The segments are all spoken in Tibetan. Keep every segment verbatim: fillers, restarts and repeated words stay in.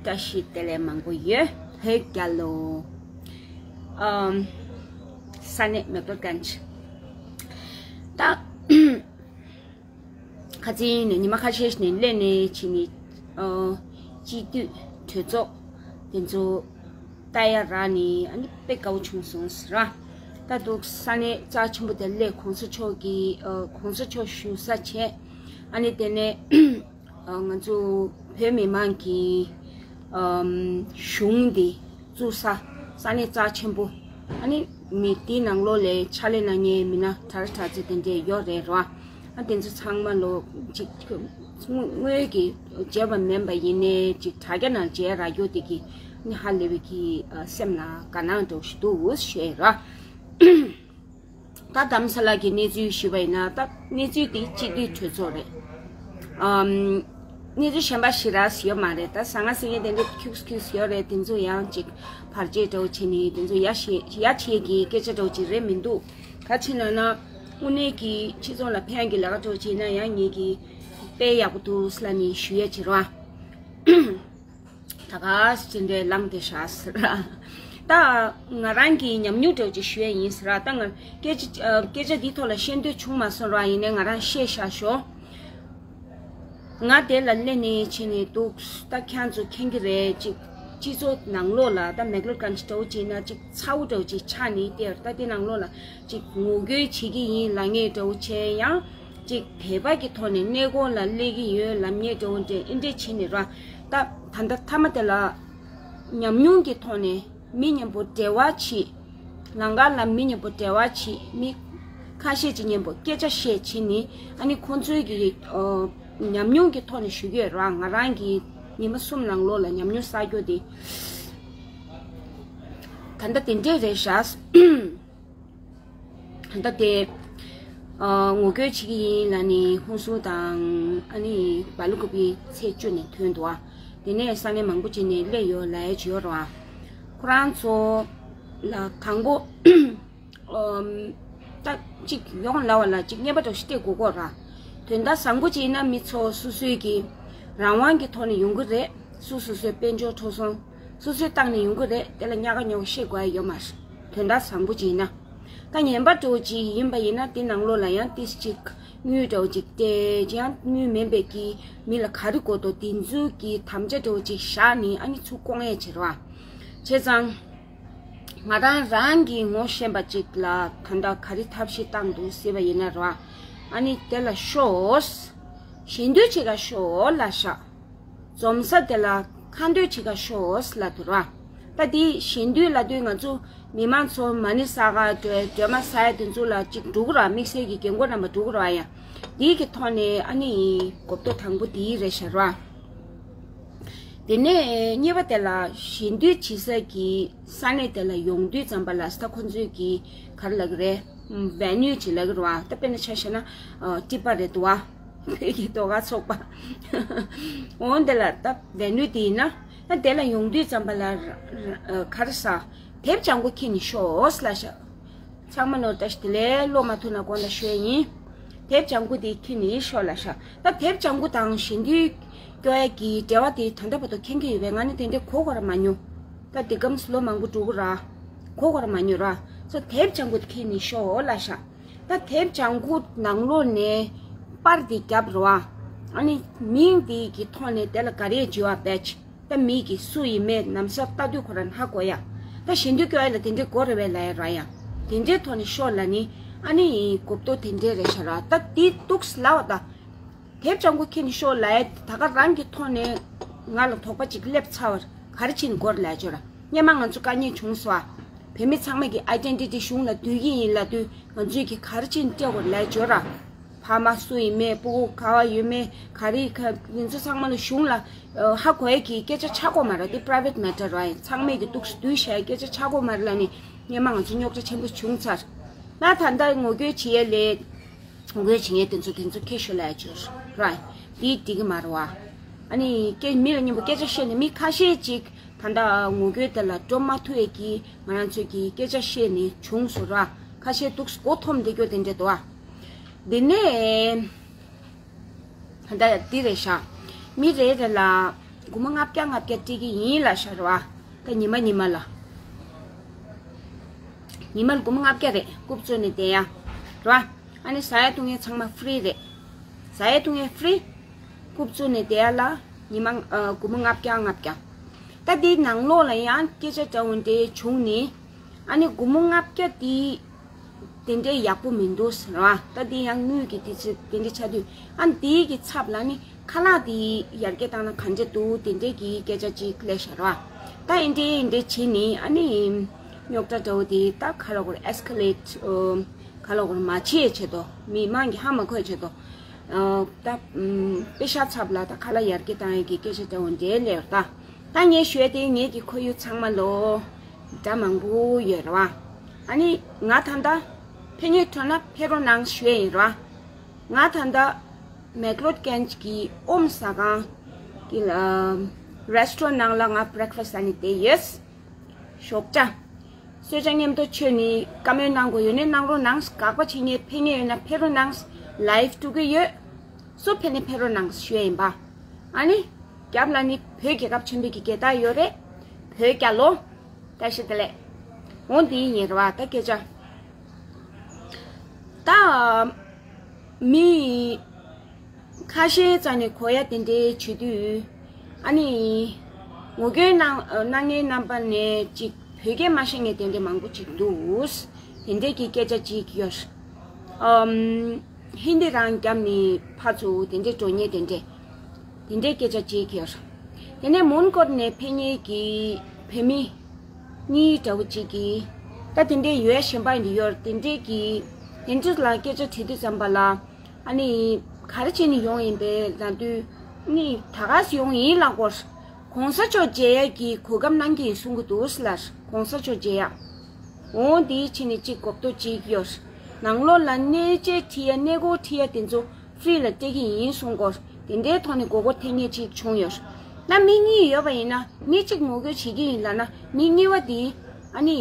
བཀྲ་ཤིས་བདེ་ལེགས་མང་པོ་ཡོད། བོད་རྒྱལ་ལོ། ཨམ། ས་གནས་མེག་ལོ་གན་ཇི། ད། ཁ་ཚིག་ནས་ཉི་མ་ཁ་ཤས་ཤིག་ནས་སླེབས་ནས་ཕྱིན་ནས། ཨ། སྤྱི་འཐུས་གྲོས་ཚོགས་དེ་ཚོ་ལྟ་ཡ་རག་ནས་ཨ་ནི་དཔེ་དགའ་བོ་བྱུང་སོང་ཟེར་ར། ད་འདུག་ས་གནས་རྩ་ཆེན་པོ་དེ་སླེབས། གོང་ས་མཆོག་གི། ཨ། གོང་ས་མཆོག་བཞུགས་ས་བྱས། ཨ་ནི་དེ་ནས། ཨ། ང་ཚོ་བོད་མི་མང་གི། ཨམ། གཞུང་འདི་བཙུགས་ས་ས་གནས་རྩ་ཆེན་པོ། ཨ་ནི་མི་དེའི་ནང་ལོགས་ལ་ཕྱག་ལས་གནང་མཁན་མི་སྣ་གྲྭ་གྲྭ་ཚེ་དེ་འདྲས་ཡོད་རེད་ར། ཨ། དེ་ཚོ་ཚང་མ་ལོ་ཅིག་དངོས་ཀྱི་མཇལ་བ་མིན་པ་ཡིན་ནའི་ཅིག་དྲ་རྒྱ་ནང་མཇལ་རག་རྒྱུ་དེ་གི་ནི་ཧ་ལས་པའི་གི། ཨ། སེམས་ལ་དགའ་སྣང་འདྲ་བོ་ཞིག་འདུག་ཞུ་ཡ་ར། ད་རྡ་རམ་ས་ལ་གི་གནས་ཚུལ་ཞུས་པ་ཡིན་ན། ད་གནས་ཚུལ་དེ་སྤྱི་འཐུས་གྲོས་ཚོགས་རེད། ཨམ། གནས་ཚུལ་གཞན་པ་ཞེ་དྲག་ཡོད་མ་རེད། ད་ཟང་ངེ་ཟིང་ངེ་དེ་འདྲ་ཁྱུག་ཁྱུག་ཡོད་རེད། དེ་ཚོ་ཡང་ཅིག་བར་ཆད་འདྲ་བོ་བྱས་ནས་དེ་ཚོ་ཡ་ཆེ་ཡ་ཆེ་གི་སྐད་ཆ་འདྲ་བོ་ཅིག་རེད་མི་འདུག་ག་ཅི་ལབ་ན། དངོས་གནས་ཀྱི་སྤྱི་ཚོགས་ལ་ཕན་གྱི་ལས་ཀ་འདྲ་བོ་བྱས་ན་ཡང་ངེད་ཀྱི་དཔེ་ཡག་པོ་འདུག་ལབ་ནས་ཞུ་ཡ་བྱེད་རོགས། ད་ག་ཅི་འདྲའི་ལངས་ཏེ་བཞག་ཟེར། ད་ང་རང་གི་ཉམས་མྱོང་འདྲ་བོ་ཅིག་ཞུ་ཡ་ཡིན་ཟེར། ད་ང་སྐད་ཆ་ཨ། སྐད་ཆ་འདིའི་ཐོག་ལ་བཤད་འདོད་བྱུང་མ་སོང་ར། ཡིན་ནའི་ང་རང་བཤད་བཞག་ཞོག་ང་དེ་ལ་སླེབས་ནས་ཕྱིན་ནས་འདུག་ད་ཁྱེད་ཚོ་མཁྱེན་གྱི་རེད། ཅིག་སྤྱི་ཚོགས་ནང་ལོགས་ལ་ད་མེག་ལོར་གན་ཇི་འདྲ་བོ་ཅིག་ན་ཅིག་ཚ་བོ་འདྲ་བོ་ཅིག་ཆགས་ནས་དེར། ད་དེ་ནང་ལོགས་ལ་ཅིག་ངོ་རྒོལ་བྱེད་ཀྱི་ཡིན་ལབ་མཁན་འདྲ་བོ་བྱས། ཡང་ཅིག་དད་པ་གི་ཐོག་ནས་གནས་སྐོར་ལ་སླེབས་ཀྱི་ཡོད་ལབ་མཁན་འདྲ་བོ་འདྲ་ཨེ་འདྲས་བྱས་ནས་ར། ད་ད་ལྟ་མཐའ་མ་དེ་ལ་ཉམས་མྱོང་གི་ཐོག་ནས་མི་མཉམ་པོ་འབྲེལ་བ་བྱེད། ལམ་ཁ་ལ་མི་མཉམ་པོ་འབྲེལ་བ་བྱེད། མི་ཁ་ཤས་ཅིག་མཉམ་པོ་སྐད་ཆ་བཤད་བྱས་ནས། ཨ་ནི་ཁོང་ཚོའི་གི། ཨོ། ཉམས་མྱོང་གི་ཐོག་ནས་ཞུ་གི་ཡོད་ར། ང་རང་གི་ཉི་མ་གསུམ་ནང་ལོགས་ལ་ཉམས་མྱོང་བསགས་རྒྱུ་དེ་ད་ལྟ་དེ་འདྲས་རེད་བཞག་ད་ལྟ་དེ། ཨ། ངོ་རྒོལ་བྱེད་ཀྱི་ཡིན་ལབ་ནས་ཧུན་སུར་དང་ཨ་ནི་སྦེལ་ཀོབ་པི་ཚེས་བཅུ་ནས་ཐོན་འདུག་ཨ། དེ་ནས་ས་གནས་མང་པོ་ཅིག་ནས་སླེབས་ཡོད་ལབ་ཡ་ཅིག་ཡོད་རེད་བ། ཁོ་རང་ཚོ་ལ་དང་པོ། ཨམ། ད་ཅིག་ཡོང་ལབ་པ་ལ་ཅིག་རྔན་པ་འདྲ་ཞིག་སྤྲད་དགོས་ཀྱི་རེད། དོན་དག་བཟང་པོ་ཅིག་ཡིན་ན་མི་ཚོ་སོ་སོའི་གི་རང་དབང་གི་ཐོག་ནས་ཡོང་གི་རེད། སོ་སོ་སོའི་དཔལ་འབྱོར་འཕྲོག་སོང་། སོ་སོའི་སྟེང་ནས་ཡོང་གི་རེད། དེ་ལ་ཉག་ག་ཉོག་ག་བཤད་དགོས་ཡ་ཡོད་མ་རེད། དོན་དག་བཟང་པོ་ཅིག་ཡིན་ན། ད་ངན་པ་འདྲ་བོ་ཅིག་ཡིན་པ་ཡིན་ན་དེ་ནང་ལོགས་ལ་ཡང་ཏིས་ཅིག་དངུལ་འདྲ་བོ་ཅིག་སྤྲད། ཅི་ཡང་དངུལ་མིན་པའི་གི་མི་ལ་ག་རེ་དགོས་འདུག་དེ་ཚོའི་གི་དམ་བཅའ་འདྲ་བོ་ཅིག་བཞག་ནས་ཨ་ནི་ཚུར་བསྐོང་ཡས་བྱེད་རོགས། བྱས་ཙང་། ང་རང་རང་གི་ངོ་ཤེས་པ་ཅིག་ལ་ད་ལྟ་ག་རེ་ཐབས་ཤེས་བཏང་འདུག་ཟེར་བ་ཡིན་ན་རོ། ཨ་ནི་དེ་ལ་ཤོག་ཞེ་འདོད་བྱེད་ག་ཤོག་ལབ་ཤག་འཛོམས་ས་དེ་ལ་ཁ་འདོན་བྱེད་ག་ཤོག་ལབ་འདུག་ར། ད་དེ་ཞེ་འདོད་ལབ་དུས་ང་ཚོ་མི་མང་ཚོ་མ་ཎི་བསགས་ག་སྒྲོལ་སྒྲོལ་མ་ཟ་ཡ་དེ་ཚོ་ལ་ཅིག་འགྲོ་གི་ར། དམིགས་བསལ་གྱི་རྒན་རྒོན་རྣམ་པ་འགྲོ་གི་ར་ཡ། དེའི་གི་ཐོག་ནས་ཨ་ནི་གོ་རྟོགས་དང་པོ་དེའི་རེད་ཤག་ར། དེ་ནས་གཉིས་པ་དེ་ལ་ཞེ་འདོད་བྱེད་ས་གི་ས་གནས་དེ་ལ་ཡོང་དུས་ཙམ་པ་ལ་ས་ཁོ་ཚོས་གི་ག་རེ་ལབ་གི་རེད། ཝེ་ནིའུ་ཅིག་ལབ་གི་རེད་བ། ད་དཔེར་ན་ཆ་བཞག་ན་ཨ་ཊི་པ་རེད་འདུག་བ། བོད་ཀྱི་ཟློས་གར་ཚོགས་པ། འོ་འདི་ལ་ད་ཝེ་ནིའུ་དེ་ཡིན་ན། ད་དེ་ལ་ཡོང་དུས་ཙམ་པ་ལ་ག་རེ་ཟ། དེབ་ལྗང་ཁུ་འཁྱེར་ནས་ཤོག་ལབ་ཤག་ཚང་མ་ནོར་བཀྲ་ཤིས་བདེ་ལེགས། ཀློག་མ་ཐུབ་ན་དགོངས་དག་ཞུ་ཡ་ཡིན། དེབ་ལྗང་ཁུ་དེ་འཁྱེར་ནས་ཤོག་ལབ་ཤག་ད་དེབ་ལྗང་ཁུ་དང་ཞེ་འདོད་སྐྱོ་ཡ་གི་འབྲེལ་བ་དེ་ད་ལྟ་བར་དུ་མཁྱེན་གྱི་ཡོད་པས། ང་ནི་དེ་འདྲས་གོ་དགོས་ར་མ་མྱོང་། ད་འདི་གམ་ལོ་མང་པོ་འགྲོ་གི་ར། གོ་དགོས་ར་མ་མྱོང་ར། སོ་དེབ་ལྗང་ཁུ་དེ་འཁྱེར་ནས་ཤོག་ལབ་ཤག་ད་དེབ་ལྗང་ཁུ་ནང་ལོགས་ནས་པར་དེ་བརྒྱབ་ར་བ། ཨ་ནི་མིང་དེ་གི་ཐོག་ནས་དེ་ལ་ག་རེ་བྲིས་པ་བས། ད་མི་གིས་སུ་ཡིན་མེད་ནམ་ས་ལྟ་དུས་ཁོ་རང་ཧ་གོ་ཡ། ད་ཞེ་འདོད་སྐྱོ་ཡ་ལ་དེ་འདྲས་གོ་རེ་བས་ལབ་ཡ་ར་ཡ། དེ་འདྲས་ཐོག་ནས་ཤོག་ལབ་ནི། ཨ་ནི་གོ་རྟོགས་དེ་འདྲས་རེད་ཤག་ར། ད་དེ་འདུག་ལབ་པ་ད། དེབ་ལྗང་ཁུ་འཁྱེར་ནས་ཤོག་ལབ་ཡ་ད་ག་རང་གི་ཐོག་ནས་ང་ལ་དོགས་པ་ཅིག་སླེབས་ཚར་བ་རེད། ག་རེ་བྱས་ནས་གོ་རེ་ལབ་ཡ་ཅོ་ར། སྔོན་མ་ང་ཚོ་དཀའ་ངལ་བྱུང་སོང་ཨ། བོད་མི་ཚང་མ་གི་ཨའི་ཌེན་ཊི་ཊི་གཞུང་ལ་བསྡུ་གི་ཡིན་ལབ་དུས་ང་ཚོས་གི་ག་རེ་བྱས་ནས་སྤྲད་དགོས་རེ་ལབ་ཡ་ཅོ་ར། ཕ་མ་སུ་ཡིན་མེད། སྤུ་གུ་ག་བ་ཡོད་མེད། ག་རེ་ག་དེ་ཚོ་ཚང་མ་ལ་གཞུང་ལ་ཨ་ཧ་གོ་ཡ་གི་སྐད་ཆ་ཆགས་དགོས་མ་རེད། དེ་པ་རའི་ཝེ་ཊི་མེ་ཊར་རེད་བ། ཚང་མས་གི་འདུག་སེ་བསྡུས་བཞག་ཡ་སྐད་ཆ་ཆགས་དགོས་མ་རེད་ལབ་ནི། སྔོན་མ་ང་ཚོ་རྙོག་དྲ་ཆེན་པོ་བྱུང་ཚར། ད་ད་ལྟ་ངོ་རྒོལ་བྱེད་ཡ་ལས། ངོ་རྒོལ་བྱེད་མཁན་དེ་ཚོ་དེ་ཚོ་ཁྱེར་ཤོག་ལབ་ཡ་ཅོ་ར། དེ་འགྲིག་གི་མ་རེད་བ། ཨ་ནི་སྐད་མི་ལ་མཉམ་པོ་སྐད་ཆ་བཤད་ནས་མི་ཁ་ཤས་ཅིག་ད་ལྟ་ངོ་རྒོལ་དེ་ལ་འགྲོ་མ་ཐུབ་ཡས་ཀྱི་ང་རང་ཚོས་ཀྱི་སྐད་ཆ་བཤད་ནས་བྱུང་སོང་ར། ཁ་ཤས་འདུག་སེ་མགོ་འཐོམས་བསྡད་རྒྱུ་དེ་འདྲ་འདུག་བ། དེ་ནས་ད་ལྟ་འདི་རེད་ཤག་མི་རེ་རེ་ལ་ སྒོར་མོ་ལྔ་བརྒྱ་ལྔ་བརྒྱ་སྤྲད་ཀྱི་ཡིན་ལབ་ཤག་རེད་བ། ད་ཉི་མ་ཉི་མ་ལ། ཉི་མ་ལ་སྒོར་མོ་ལྔ་བརྒྱ་རེད། རྐུབ་བཙུགས་ནས་བསྡད་ཡ། རེད་བ། ཨ་ནི་ཟ་ཡ་འཐུང་ཡ་ཚང་མ་ཧྥི་རི་རེད། ཟ་ཡ་འཐུང་ཡ་ཧྥི་རི། རྐུབ་བཙུགས་ནས་བསྡད་ཡ་ལ་ཉི་མ་ཨ་སྒོར་མོ་ལྔ་བརྒྱ་ལྔ་བརྒྱ། ད་འདིའི་ནང་ལོགས་ལ་ཡང་སྐད་ཆ་འདྲ་བོ་འདྲ་བྱུང་ནས། ཨ་ནི་སྒོར་མོ་ལྔ་བརྒྱ་དེ་དེ་འདྲའི་ཡག་པོ་མི་འདུག་ཟེར་བ། ད་དེ་ཡང་དངུལ་གྱི་དེ་ཚོ་དེ་འདྲ་ཆགས་དུས། ཨ་ནི་དེའི་གི་ཚབ་ལ་ནི་ཁ་ལག་དེ་ཡར་རྒྱས་བཏང་ན་ག་འདྲ་འདུག་དེ་འདྲའི་གི་སྐད་ཆ་ཅིག་སླེབས་ཤག་ར། ད་ཨེ་འདྲའི་ཨེ་འདྲའི་བྱས་ནི་ཨ་ནི་རྙོག་དྲ་འདྲ་བོ་དེ་ད་ག་ལ་གོ་རེ་ཨེ་སི་ཀེ་ལེ་ཊི་ག་ལ་གོ་རེ་མ་བྱེད་ཆེད་དོ། མི་མང་གི་ཧ་མ་གོ་ཆེད་དོ། ད་པེ་ཤག་ཚབ་ལ་ད་ཁ་ལག་ཡར་རྒྱས་བཏང་ཡ་གི་སྐད་ཆ་འདྲ་བོ་འདྲ་སླེབས་ཡོད་ད། ད་ངས་ཞུ་ཡ་དེ་ངེད་ཀྱི་ཁོར་ཡུག་ཚང་མ་ལོ། འདྲ་མང་པོ་ཡོད་རེད་བ། ཨ་ནི་ང་ད་ལྟ་ཕེབས་མཁན་འདྲ་བོ་ན་ཕེབས་རོགས་གནང་ཞུ་ཡ་ཡིན་རེད་བ། ང་ད་ལྟ་མེག་ལོཌ་གྷན་ཇི་གི་ཨོམ་ཟ་ཁང་གི་ལ་རེ་སི་ཊོ་རན་ནང་ལ་ང་བྷི་རེག་ཕ་སི་ཟ་ནས་བསྡད་ཡོད། ཞོགས་ཇ། གསོལ་ཇ་མཉམ་དུ་མཆོད་ནས་བཀའ་མོལ་གནང་དགོས་ཡོད་ན་གནང་རོགས་གནང་། དགག་པ་བྱེད་མཁན་ཕེབས་མཁན་ཡོད་ན་ཕེབས་རོགས་གནང་། ལའིབ་འགྲོ་གི་ཡོད། སུ་ཕེབས་ནས་ཕེབས་རོགས་གནང་ཞུ་ཡ་ཡིན་པ། ཨ་ནི། རྒྱབ་ལ་ནི་བོད་རྒྱལ་ཁབ་ཆེན་པོའི་གི་རྒྱལ་དར་ཡོད་རེད། བོད་རྒྱལ་ལོ། བཀྲ་ཤིས་བདེ་ལེགས། འོ་འདི་ཡིན་རེད་བ་ད་སྐད་ཆ། ད། མི། ཁ་ཤས་རྩ་ནས་གོ་ཡ་དེ་འདྲའི་བྱེད་དུས། ཨ་ནི། ངོ་རྒོལ་གནང་གནང་མཁན་རྣམ་པ་ནས་ཅིག་བོད་སྐད་མ་ཤེས་མཁན་དེ་འདྲའི་མང་པོ་ཅིག་འདུག་དེ་འདྲའི་གི་སྐད་ཆ་ཅིག་ཡོད། ཨམ། ཧིན་དི་རང་རྒྱབ་ནས་ཕར་ཚུར་དེ་འདྲའི་འགྲོ་མཁན་དེ་འདྲའི། དེ་འདྲའི་སྐད་ཆ་ཅིག་ཡོད། དེ་ནས་མོན་གྷོར་ནས་ཕེབས་མཁན་གྱི་བོད་མི་གཉིས་འདྲ་བོ་ཅིག་གིས། ད་དེ་འདྲའི་ཡོད་གཞན་པ་འདི་ཡོད་དེ་འདྲའི་གི། དེ་འདྲ་ལ་སྐད་ཆ་དྲིས་དུས་ཙམ་པ་ལ། ཨ་ནི། ག་རེ་བྱས་ནས་ཡོང་ཡིན་པས་ལབ་དུས། ནི་ད་ག་སེ་ཡོང་ཡིན་ལབ་གོ། གོང་ས་མཆོག་མཇལ་ཡ་གི་གོ་སྐབས་གནང་གི་ཡིན་གསུང་གི་འདུག་ལབ། གོང་ས་མཆོག་མཇལ་ཡ། འོ་འདི་བྱས་ནས་གཅིག་གོ་བརྡ་གཅིག་ཡོད། ནང་ལོགས་ལ་གནས་མཇལ་ཁྲིད་ཡ་གནས་སྐོར་ཁྲིད་ཡ་དེ་ཚོ་ཧྥི་རི་ལ་སྤྲད་ཀྱི་ཡིན་གསུང་གོ། དེ་འདྲའི་ཐོག་ནས་མགོ་སྐོར་ཐེབས་མཁན་གཅིག་བྱུང་ཡོད། ད་མི་གཉིས་ཡོད་པ་ཡིན་ན་མི་གཅིག་ངོ་རྒོལ་བྱེད་ཀྱི་ཡིན་ལབ་ན་མི་གཉིས་པ་དེ་ཨ་ནི།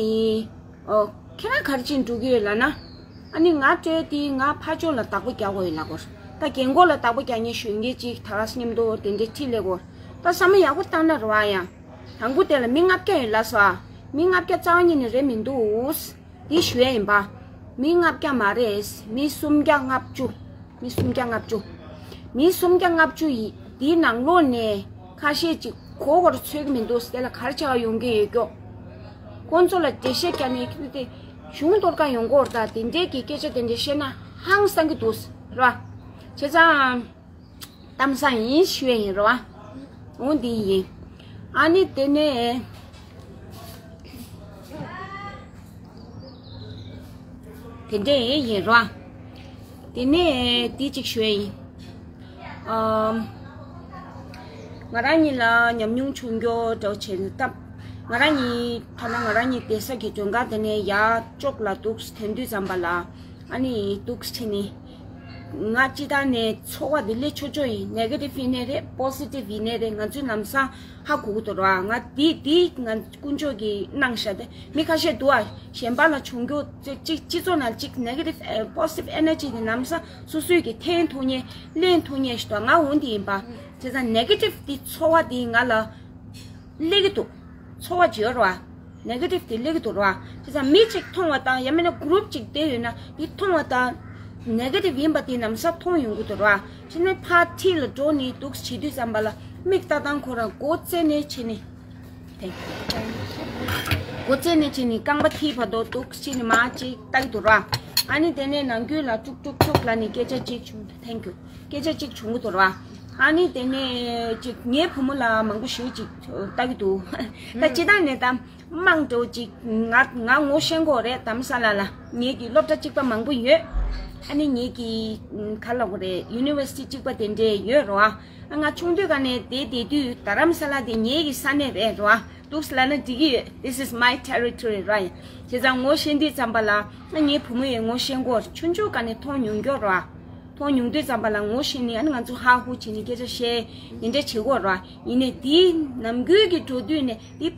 ཨོ། ཁྱེད་རང་ག་རེ་བྱེད་འགྲོ་གི་ཡོད་ལབ་ན། ཨ་ནི་ང་སྤྲད་དེ་ང་ཕར་ཕྱོགས་ལ་བདག་པོ་རྒྱག་དགོས་ཡོད་ལབ་གོ། ད་རྒན་གོག་ལ་བདག་པོ་རྒྱག་མཁན་གཞོན་སྐྱེས་གཅིག་ད་ག་སེ་མཉམ་དུ་དེ་འདྲའི་ཁྲིད་སླེབས་གོ། ད་བསམ་བློ་ཡག་པོ་བཏང་ན་རེད་བ་ཡ། དང་པོ་དེ་ལ་མི་ལྔ་བརྒྱ་ཡོད་ལབ་སོང་ཨ། མི་ལྔ་བརྒྱ་རྩ་བ་ཉིད་ནས་རེད་མི་འདུག་འདི་ཞུ་ཡ་ཡིན་པ། མི་ལྔ་བརྒྱ་མ་རེད། མི་སུམ་བརྒྱ་ལྔ་བཅུ། མི་སུམ་བརྒྱ་ལྔ་བཅུ། མི་སུམ་བརྒྱ་ལྔ་བཅུ་ཡི་འདིའི་ནང་ལོགས་ནས་ཁ་ཤས་ཅིག་གོ་བར་ཚོད་ཀྱི་མི་འདུག་དེ་ལ་ག་རེ་བྱ་བ་ཡོང་གི་ཡོད་ཀྱོག་ཁོང་ཚོ་ལ་འགྲེལ་བཤད་བརྒྱབ་ནས་ཁྱོད་དེ་གཞུང་གཏོར་ཁ་ཡོང་གི་ཡོད་རེད། ད་དེ་འདྲའི་གི་སྐད་ཆ་དེ་འདྲ་བཤད་ན་ཧང་སང་གི་འདུག་ར། བྱས་ཙང་། གཏམ་བཟང་ཡིན་ཞུ་ཡ་ཡིན་རོ། འོ་འདི་ཡིན། ཨ་ནི་དེ་ནས། དེ་འདྲས་ཡིན་རོ། དེ་ནས་འདི་གཅིག་ཞུ་ཡ་ཡིན། ཨམ། ང་རང་གཉིས་ལ་ཉམས་མྱོང་བྱུང་རྒྱུ་འདྲ་བོ་བྱས་ནས་སྟབས། ང་རང་གཉིས་ཐ་ན་ང་རང་གཉིས་བསྡད་ས་གི་མགྲོན་ཁང་དེ་ནས་ཡར་ཅོག་ལ་འདུག་སེ་ཐོན་དུས་ཙམ་པ་ལ། ཨ་ནི་འདུག་སེ་བྱས་ནས། ང་སྤྱི་བཏང་ནས་ཚོར་བ་འདི་སླེབས་ཆོག་ཆོག་ཡིན། ནེ་གེ་ཊིབ་ཡིན་ནའི་རེད། པོ་སི་ཊིབ་ཡིན་ནའི་རེད། ང་ཚོའི་ལམ་སང་ཧ་གོ་གི་འདུག་ར། ང་འདི་འདི་ང་དཀོན་མཆོག་གིས་གནང་བཞག་སྟེ་མི་ཁ་ཤས་འདུག་ཨ། གཞན་པ་ལ་བྱུང་རྒྱུ་ཅིག་ཅིག་སྤྱི་ཚོགས་ནང་ཅིག་ནེ་གེ་ཊིབ་ཨེ་པོ་སི་ཊིབ་ཨེ་ནར་ཇི་དེ་ལམ་སང་སོ་སོའི་གི་འཐེན་ཐུབ་མཁན་ལེན་ཐུབ་མཁན་ཞིག་འདུག་ང་འོ་འདི་ཡིན་པ། བྱས་ཙང་ནེ་གེ་ཊིབ་འདི་ཚོར་བ་འདི་ང་ལ། སླེབས་ཀྱི་འདུག་ཚོར་བ་ཅིག་ཡོད་རེད་བ། ནེ་གེ་ཊིབ་དེ་སླེབས་ཀྱི་འདུག་རེད་བ། བྱས་ཙང་མི་གཅིག་མཐོང་བ་དང་ཡང་མིན་ན་གུ་རུབ་ཅིག་བསྡད་ཡོད་ན་འདི་མཐོང་བ་དང་། ནེ་གེ་ཊིབ་ཡིན་པ་དེ་ལམ་སང་མཐོང་ཡོང་གི་འདུག་རེད་བ། བྱས་ནས་ཕར་འཁྲིས་ལ་འགྲོ་ནས་འདུག་བྱེད་དུས་ཙམ་པ་ལ་མིག་ལྟ་སྟངས་ཁོ་རང་མགོ་བཙལ་ནས་བྱས་ནས། དེ། མགོ་བཙལ་ནས་བྱས་ནས་རྐང་པ་མཐིལ་བར་དུ་འདུག་བྱས་ནས་མར་ཅིག་ལྟ་གི་འདུག་རེད་བ། ཨ་ནི་དེ་ནས་ནང་ཁུལ་ལ་ཀྲུག་ཀྲུག་ཀྲུག་ལབ་ནས་སྐད་ཆ་ཅིག་བྱུང་འདུག Thank you། སྐད་ཆ་གཅིག་བྱུང་གི་འདུག་ར། ཨ་ནི་དེ་ནས་ཅིག་ངའི་བུ་མོ་ལ་མང་པོ་ཞེ་ཅིག་ལྟ་གི་འདུག་ད་ཨུམ། སྤྱི་བཏང་ནས་ད་དམངས་འདྲ་བོ་ཅིག་ང་ང་ངོ་ཤེས་ཀྱི་ཡོད་རེད། རྡ་རམ་ས་ལ་ལ་ངེད་ཀྱི་སློབ་གྲྭ་གཅིག་པ་མང་པོ་ཡོད། ཨ་ནི་ངེད་ཀྱི་ག་ལབ་དགོས་རེད། ཡུ་ནི་ཝར་སི་ཊི་གཅིག་པ་དེ་འདྲས་ཡོད་རེད་བ། ང་ཆུང་དུས་ག་ནས་དེ་བསྡད་དུས་རྡ་རམ་ས་ལ་དེ་ངེད་ཀྱི་ས་གནས་རེད་རེད་བ། འདུག་ལབ་ན་འགྲིག་གི་ཡོད། This is my territory ར་ཡིན། བྱས་ཙང་ངོ་ཤེས་དུས་ཙམ་པ་ལ་ང་ངའི་བུ་མོ་ཡང་ངོ་ཤེས་ཀྱི་ཡོད། ཆུང་ཆུང་ག་ནས་མཐོང་མྱོང་ཀྱི་ཡོད་ར། མཐོང་མྱོང་དུས་ཙམ་པ་ལ་ངོ་ཤེས་ནས་ཨ་ནི་ང་ཚོ་ཧ་ཧུ་བྱས་ནས་སྐད་ཆ་བཤད་དེ་འདྲ་བྱེད་ཀྱི་ཡོད་ར། ཡིན་ནའི་དེའི་ནམ་རྒྱུན་གྱི་འགྲོ་དུས་ནས་དེ་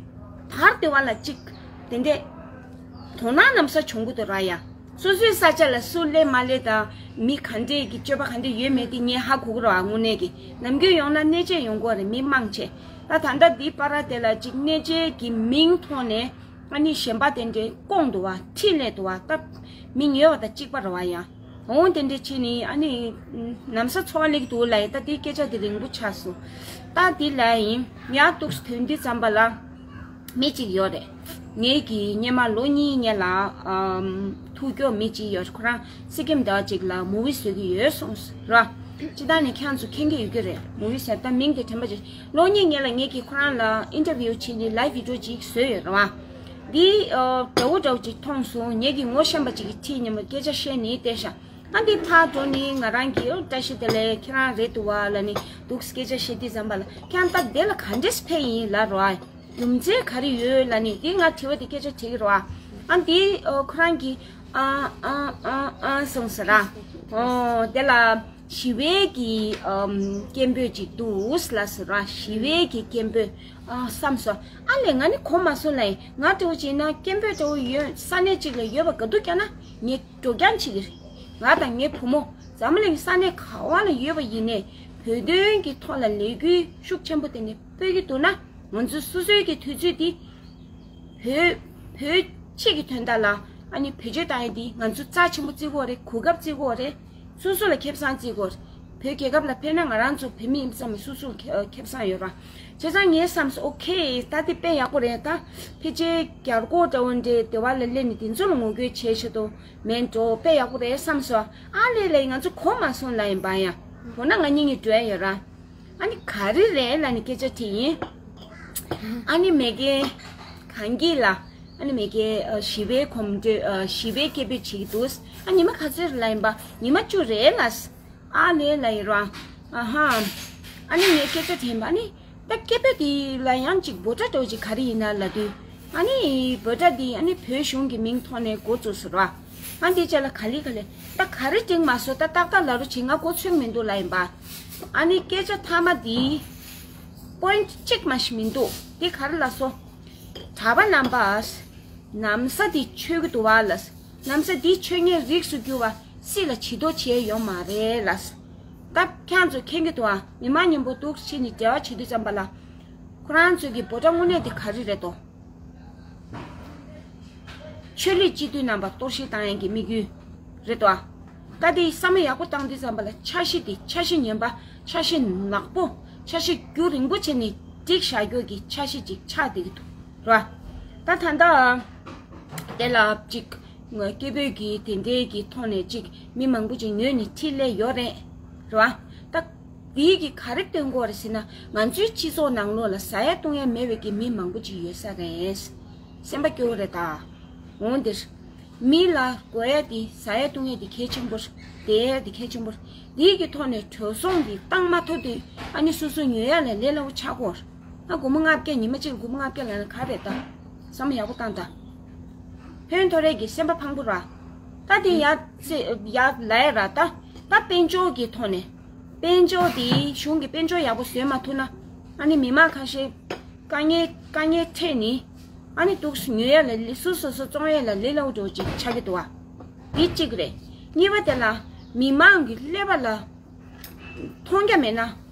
བར་དེ་བ་ལ་གཅིག་དེ་འདྲས་དོ་སྣང་ལམ་སང་བྱུང་གི་འདུག་ར་ཡ། སོ་སོའི་ས་ཆ་ལ་སུ་སླེབས་མ་སླེབས་དང་མི་ག་འདྲས་ཀྱི་སྤྱོད་པ་ག་འདྲས་ཡོད་མེད་དེ་ངས་ཧ་གོ་གི་རེད་བ། དངོས་གནས་ཀྱི་ནམ་རྒྱུན་ཡོང་ན་གནས་མཇལ་ཡོང་གི་ཡོད་རེད། མི་མང་ཆེ། ད་ད་ལྟ་འདི་པར་དེ་ལ་ཅིག་གནས་མཇལ་གྱི་མིང་ཐོག་ནས་ཨ་ནི་གཞན་པ་དེ་འདྲའི་བསྐོངས་འདུག་བ། འཕྲིན་ལས་འདུག་བ། ད་མིང་ཡོད་པ་དང་གཅིག་པ་རེད་བ། ཡང་འོང་དེ་འདྲའི་ཕྱིན་ནི་ཨ་ནི་ནམ་ས་འཚོ་བ་ལེགས་འདུག་ལ་ཡིན། ད་དེའི་སྐད་ཆ་དེ་རིང་པོ་ཆགས་སོང་། ད་དེ་ལ་ཡིན་ཡང་འདུག་དོན་འདི་ཙམ་པ་ལ། མི་གཅིག་ཡོད་རེད། ངེད་ཀྱིས་སྔོན་མ་ལོ་གཉིས་སྔོན་ལ་ཨམ་ཐུག་མཁན་མི་གཅིག་ཡོད། ཁོ་རང་སི་ཀིམ་ཟླ་བ་གཅིག་ལ་མུ་བི་བཟོ་གི་ཡོད་གསུངས་ར། ཅི་ད་ནི་ཁྱེད་ཚོ་མཁྱེན་གྱི་ཡོད་ཀྱི་རེད། མུ་བི་ཟེར་ད་མིང་དེ་དྲན་པ་ཅིག་ལོ་གཉིས་སྔོན་ལ་ངེད་ཀྱིས་ཁོ་རང་ལ་ཨིན་ཊར་བིའུ་བྱས་ནས་ལའིབ་བི་ཌི་ཡོ་ཅིག་བཟོས་ཡོད་ར་བ། འདི་ཨ་འདྲ་བོ་འདྲ་བོ་ཅིག་མཐོང་སོང་། ངེད་ཀྱི་ངོ་ཤེས་པ་ཅིག་གིས་ཁྲིད་ཉིན་མོ་སྐད་ཆ་བཤད་ནས་བལྟས་ཤག་ཨ་འདི་ཕར་འགྲོ་ནི་ང་རང་གིས་ཨོ་བཀྲ་ཤིས་བདེ་ལེགས་ཁྱེད་རང་རེད་འདུག་བ་ལ་ནི་འདུག་སྐད་ཆ་བཤད་དུས་ཙམ་པ་ལ་ཁྱེད་རང་ད་དེ་ལ་ག་འདྲས་ཕེབས་ཡིན་ལབ་རོ། ཨ་རྒྱུ་མཚན་ག་རེ་ཡོད་ལབ་ནི་དེ་ང་དྲི་བ་དེ་སྐད་ཆ་དྲི་གི་རོ། ཨ་ཨ་འདི་ཨོ་ཁོ་རང་གིས་ཨ་ཨ་ཨ་ཨ་གསུངས་ཟེར་ར། ཨོ་དེ་ལ་ཞི་བའི་གི་ཨམ་སྐད་འབོད་ཅིག་འདུག་ལབ་ཟེར་ར། ཞི་བའི་གི་སྐད་འབོད་ཨ་བསམ་སོང་། ཨ་ལས་ང་ནི་གོ་མ་སོང་ལབ་ཡིན། ང་འདྲ་བོ་བྱས་ན་སྐད་འབོད་འདྲ་བོ་ཡོད་ས་གནས་གཅིག་ལ་ཡོད་པ་ག་དུས་ཀྱང་ན་ངས་འགྲོ་རྐྱང་བྱེད་ཀྱི་རེད། ང་དང་ངའི་བུ་མོ་འཛམ་གླིང་ས་གནས་ག་བ་ལ་ཡོད་པ་ཡིན་ནའི་བོད་དོན་གྱི་ཐོག་ལ་ལས་འགུལ་ཤུགས་ཆེན་པོ་དེ་ནས་སྤེལ་གྱི་འདུག་ན་ང་ཚོ་སོ་སོའི་གི་དུས་ཚོད་འདི་བོད་བོད་སྤྱི་གི་དོན་དག་ལ་ཨ་ནི་བེད་སྤྱོད་བཏང་ཡས་འདི་ང་ཚོ་རྩ་ཆེན་པོ་བརྩི་དགོས་རེད། གོ་སྐབས་བརྩི་དགོས་རེད། སོ་སོ་ལ་ཁེ་བཟང་བརྩི་དགོས་རེད། བོད་རྒྱལ་ཁབ་ལ་ཕེབས་ན་ང་རང་ཚོ་བོད་མི་ཡིན་ཙམ་སོ་སོ་ལ་ཁེ་ཁེ་བཟང་ཡོད་ར། བྱས་ཙང་ངས་བསམ་སོང་། ཨོ་ཁེ། ད་དེ་དཔེ་ཡག་པོ་རེད། ད་ཕལ་ཆེར་རྒྱ་སྒོར་འདྲ་བོ་འདྲའི་སྡེ་བ་ལ་སླེབས་ནས་དེ་ཚོ་ལ་ངོ་རྒོལ་བྱེད་ཆེད་དུ་མེད་འགྲོ། དཔེ་ཡག་པོ་རེད་བསམ་སོང་། ཨ་ལས་ལས་ང་ཚོ་གོ་མ་སོང་ལབ་ཡིན་པ། ཡང་འོ་ན་ང་གཉིས་གཉིས་འགྲོ་ཡ་ཡོད་ར། ཨ་ནི་ག་རེ་རེད་ལབ་ནས་སྐད་ཆ་དྲིས་ཡིན། ཨ་ནི་མེ་གེ་གངས་སྐྱིད་ལ་ཨ་ནི་མེ་གེ་ཨ་ཞི་བའི་གོམ་བགྲོད་ཨ་ཞི་བའི་སྐད་འབོད་བྱེད་ཀྱི་འདུག་ཨ་ཉི་མ་ག་ཚོད་རེད་ལབ་ཡིན་པ། ཉི་མ་བཅུ་རེད་ལབ། ཨ་ལས་ལབ་ཡིན་ར། ཨ་ཧ། ཨ་ནི་ངས་སྐད་ཆ་དྲིས་པ། ཨ་ནི་ད་སྐད་འབོད་འདི་ལ་ཡང་ཅིག་འབོད་སྒྲ་འདྲ་བོ་ཅིག་ག་རེ་ཡིན་ན་ལབ་དུས། ཨ་ནི་འབོད་སྒྲ་འདི་ཨ་ནི་བོད་གཞུང་གི་མིང་ཐོག་ནས་འགོ་བཙུགས་སོང་ར། ཨ་འདི་ཅག་ལ་ག་ལེ་ག་ལེ་ད་ག་རེ་འགྲིག་མ་སོང་། ད་ཏག་ཏག་ལབ་རོགས་བྱེད། ང་མགོ་ཚོད་མི་འདུག་ལབ་ཡིན་པ། ཨ་ནི་སྐད་ཆ་མཐའ་མ་འདི་པོ་ཡིན་ཊི་གཅིག་མ་ཞིག་མི་འདུག་འདི་ག་རེ་ལབ་སོང་། གྲྭ་པ་རྣམ་པ། ན་བཟའ་འདི་མཆོད་ཀྱི་འདུག་བ་ལ། ན་བཟའ་འདི་མཆོད་མཁན་རིགས་སུ་གྱུར་པ་སྲིད་ལ་བྱི་དོར་བྱས་ཡོད་མ་རེད་ལ། ད་ཁྱེད་ཚོ་མཁྱེན་གྱི་འདུག་ཨ། མི་མང་མཉམ་པོ་འདུག་ཕྱིན་ནས་འབྲེལ་བ་བྱེད་དུས་ཙམ་པ་ལ། ཁོ་རང་ཚོའི་གི་འབོད་སྒྲ་དངོས་གནས་དེ་ག་རེ་རེད་དོ། ཆོས་ལུགས་སྤྱི་འཐུས་རྣམ་པ་གཏོར་བཤིག་བཏང་ཡག་གི་དམིགས་ཡུལ་རེད་དོ། ད་དེ་བསམ་བློ་ཡག་པོ་བཏང་དུས་ཙམ་པ་ལ་འཆར་གཞི་དེ་འཆར་གཞི་ངན་པ། འཆར་གཞི་ནག་པོ། འཆར་གཞི་རྒྱུན་རིང་པོ་བྱས་ནས་སྒྲིག་བཞག་རྒྱུ་གི་འཆར་གཞི་ཅིག་ཆགས་བསྡད་ཀྱི་འདུག་ར། ད་ད་ལྟ་དེ་ལ་ཅིག་སྐད་འབོད་ཀྱི་དེ་འདྲའི་གི་ཐོག་ནས་ཅིག་མི་མང་པོ་ཅིག་ངོས་ནས་འཕྲིན་ལས་ཡོད་རེད། ར། ད་དེའི་གི་ག་རེ་སྟོན་དགོས་རེད་ཟེར་ན། ང་ཚོའི་སྤྱི་ཚོགས་ནང་ལོགས་ལ་ཟ་ཡ་བཏུང་ཡ་མེད་པའི་གི་མི་མང་པོ་ཅིག་ཡོད་ས་རེད། སེམས་པ་སྐྱོ་བོ་རེད་ད། འོང་འདིར། མི་ལ་དགོས་ཡ་དེ་ཟ་ཡ་བཏུང་ཡ་དེ་གལ་ཆེན་པོ་རེད། བསྡད་ཡ་དེ་གལ་ཆེན་པོ་རེད། འདིའི་གི་ཐོག་ནས་གྲོས་ཚོགས་འདི་བཏང་མ་ཐུབ་དུས་ཨ་ནི་སོ་སོ་ཉོ་ཡ་ལ་ལས་སླ་བོ་ཆགས་ཀྱི་ཡོད་རེད། ཨ་སྒོར་མོ་ལྔ་བརྒྱ། ཉི་མ་གཅིག་ལ་སྒོར་མོ་ལྔ་བརྒྱ་ལབ་ན་ག་རེད་ད། བསམ་བློ་ཡག་པོ་བཏང་ད། ཕན་ཐོགས་རེད་གི་སེམས་པ་ཕངས་པོ་ར། ད་དེ་ཡ་ཙེ་ཡ་ལ་ཡ་ར་ད། ད་དཔལ་འབྱོར་གི་ཐོག་ནས། དཔལ་འབྱོར་དེ་གཞུང་གི་དཔལ་འབྱོར་ཡག་པོ་བཟོས་མ་ཐུབ་ན། ཨ་ནི་མི་མང་ཁ་ཤས་དཀའ་ངལ་དཀའ་ངལ་འཕྲད་ནི། ཨ་ནི་འདུག་སེ་ཉོ་ཡ་ལ་ལི་སུ་སོ་སོ་བཙོང་ཡ་ལ་ལས་སླ་བོ་འདྲ་བོ་ཅིག་ཆགས་ཀྱི་འདུག་བ། འདི་གཅིག་རེད། གཉིས་པ་དེ་ལ་མི་མང་གི་ཀླད་པ་ལ་མཐོང་རྒྱ་མེད་ན།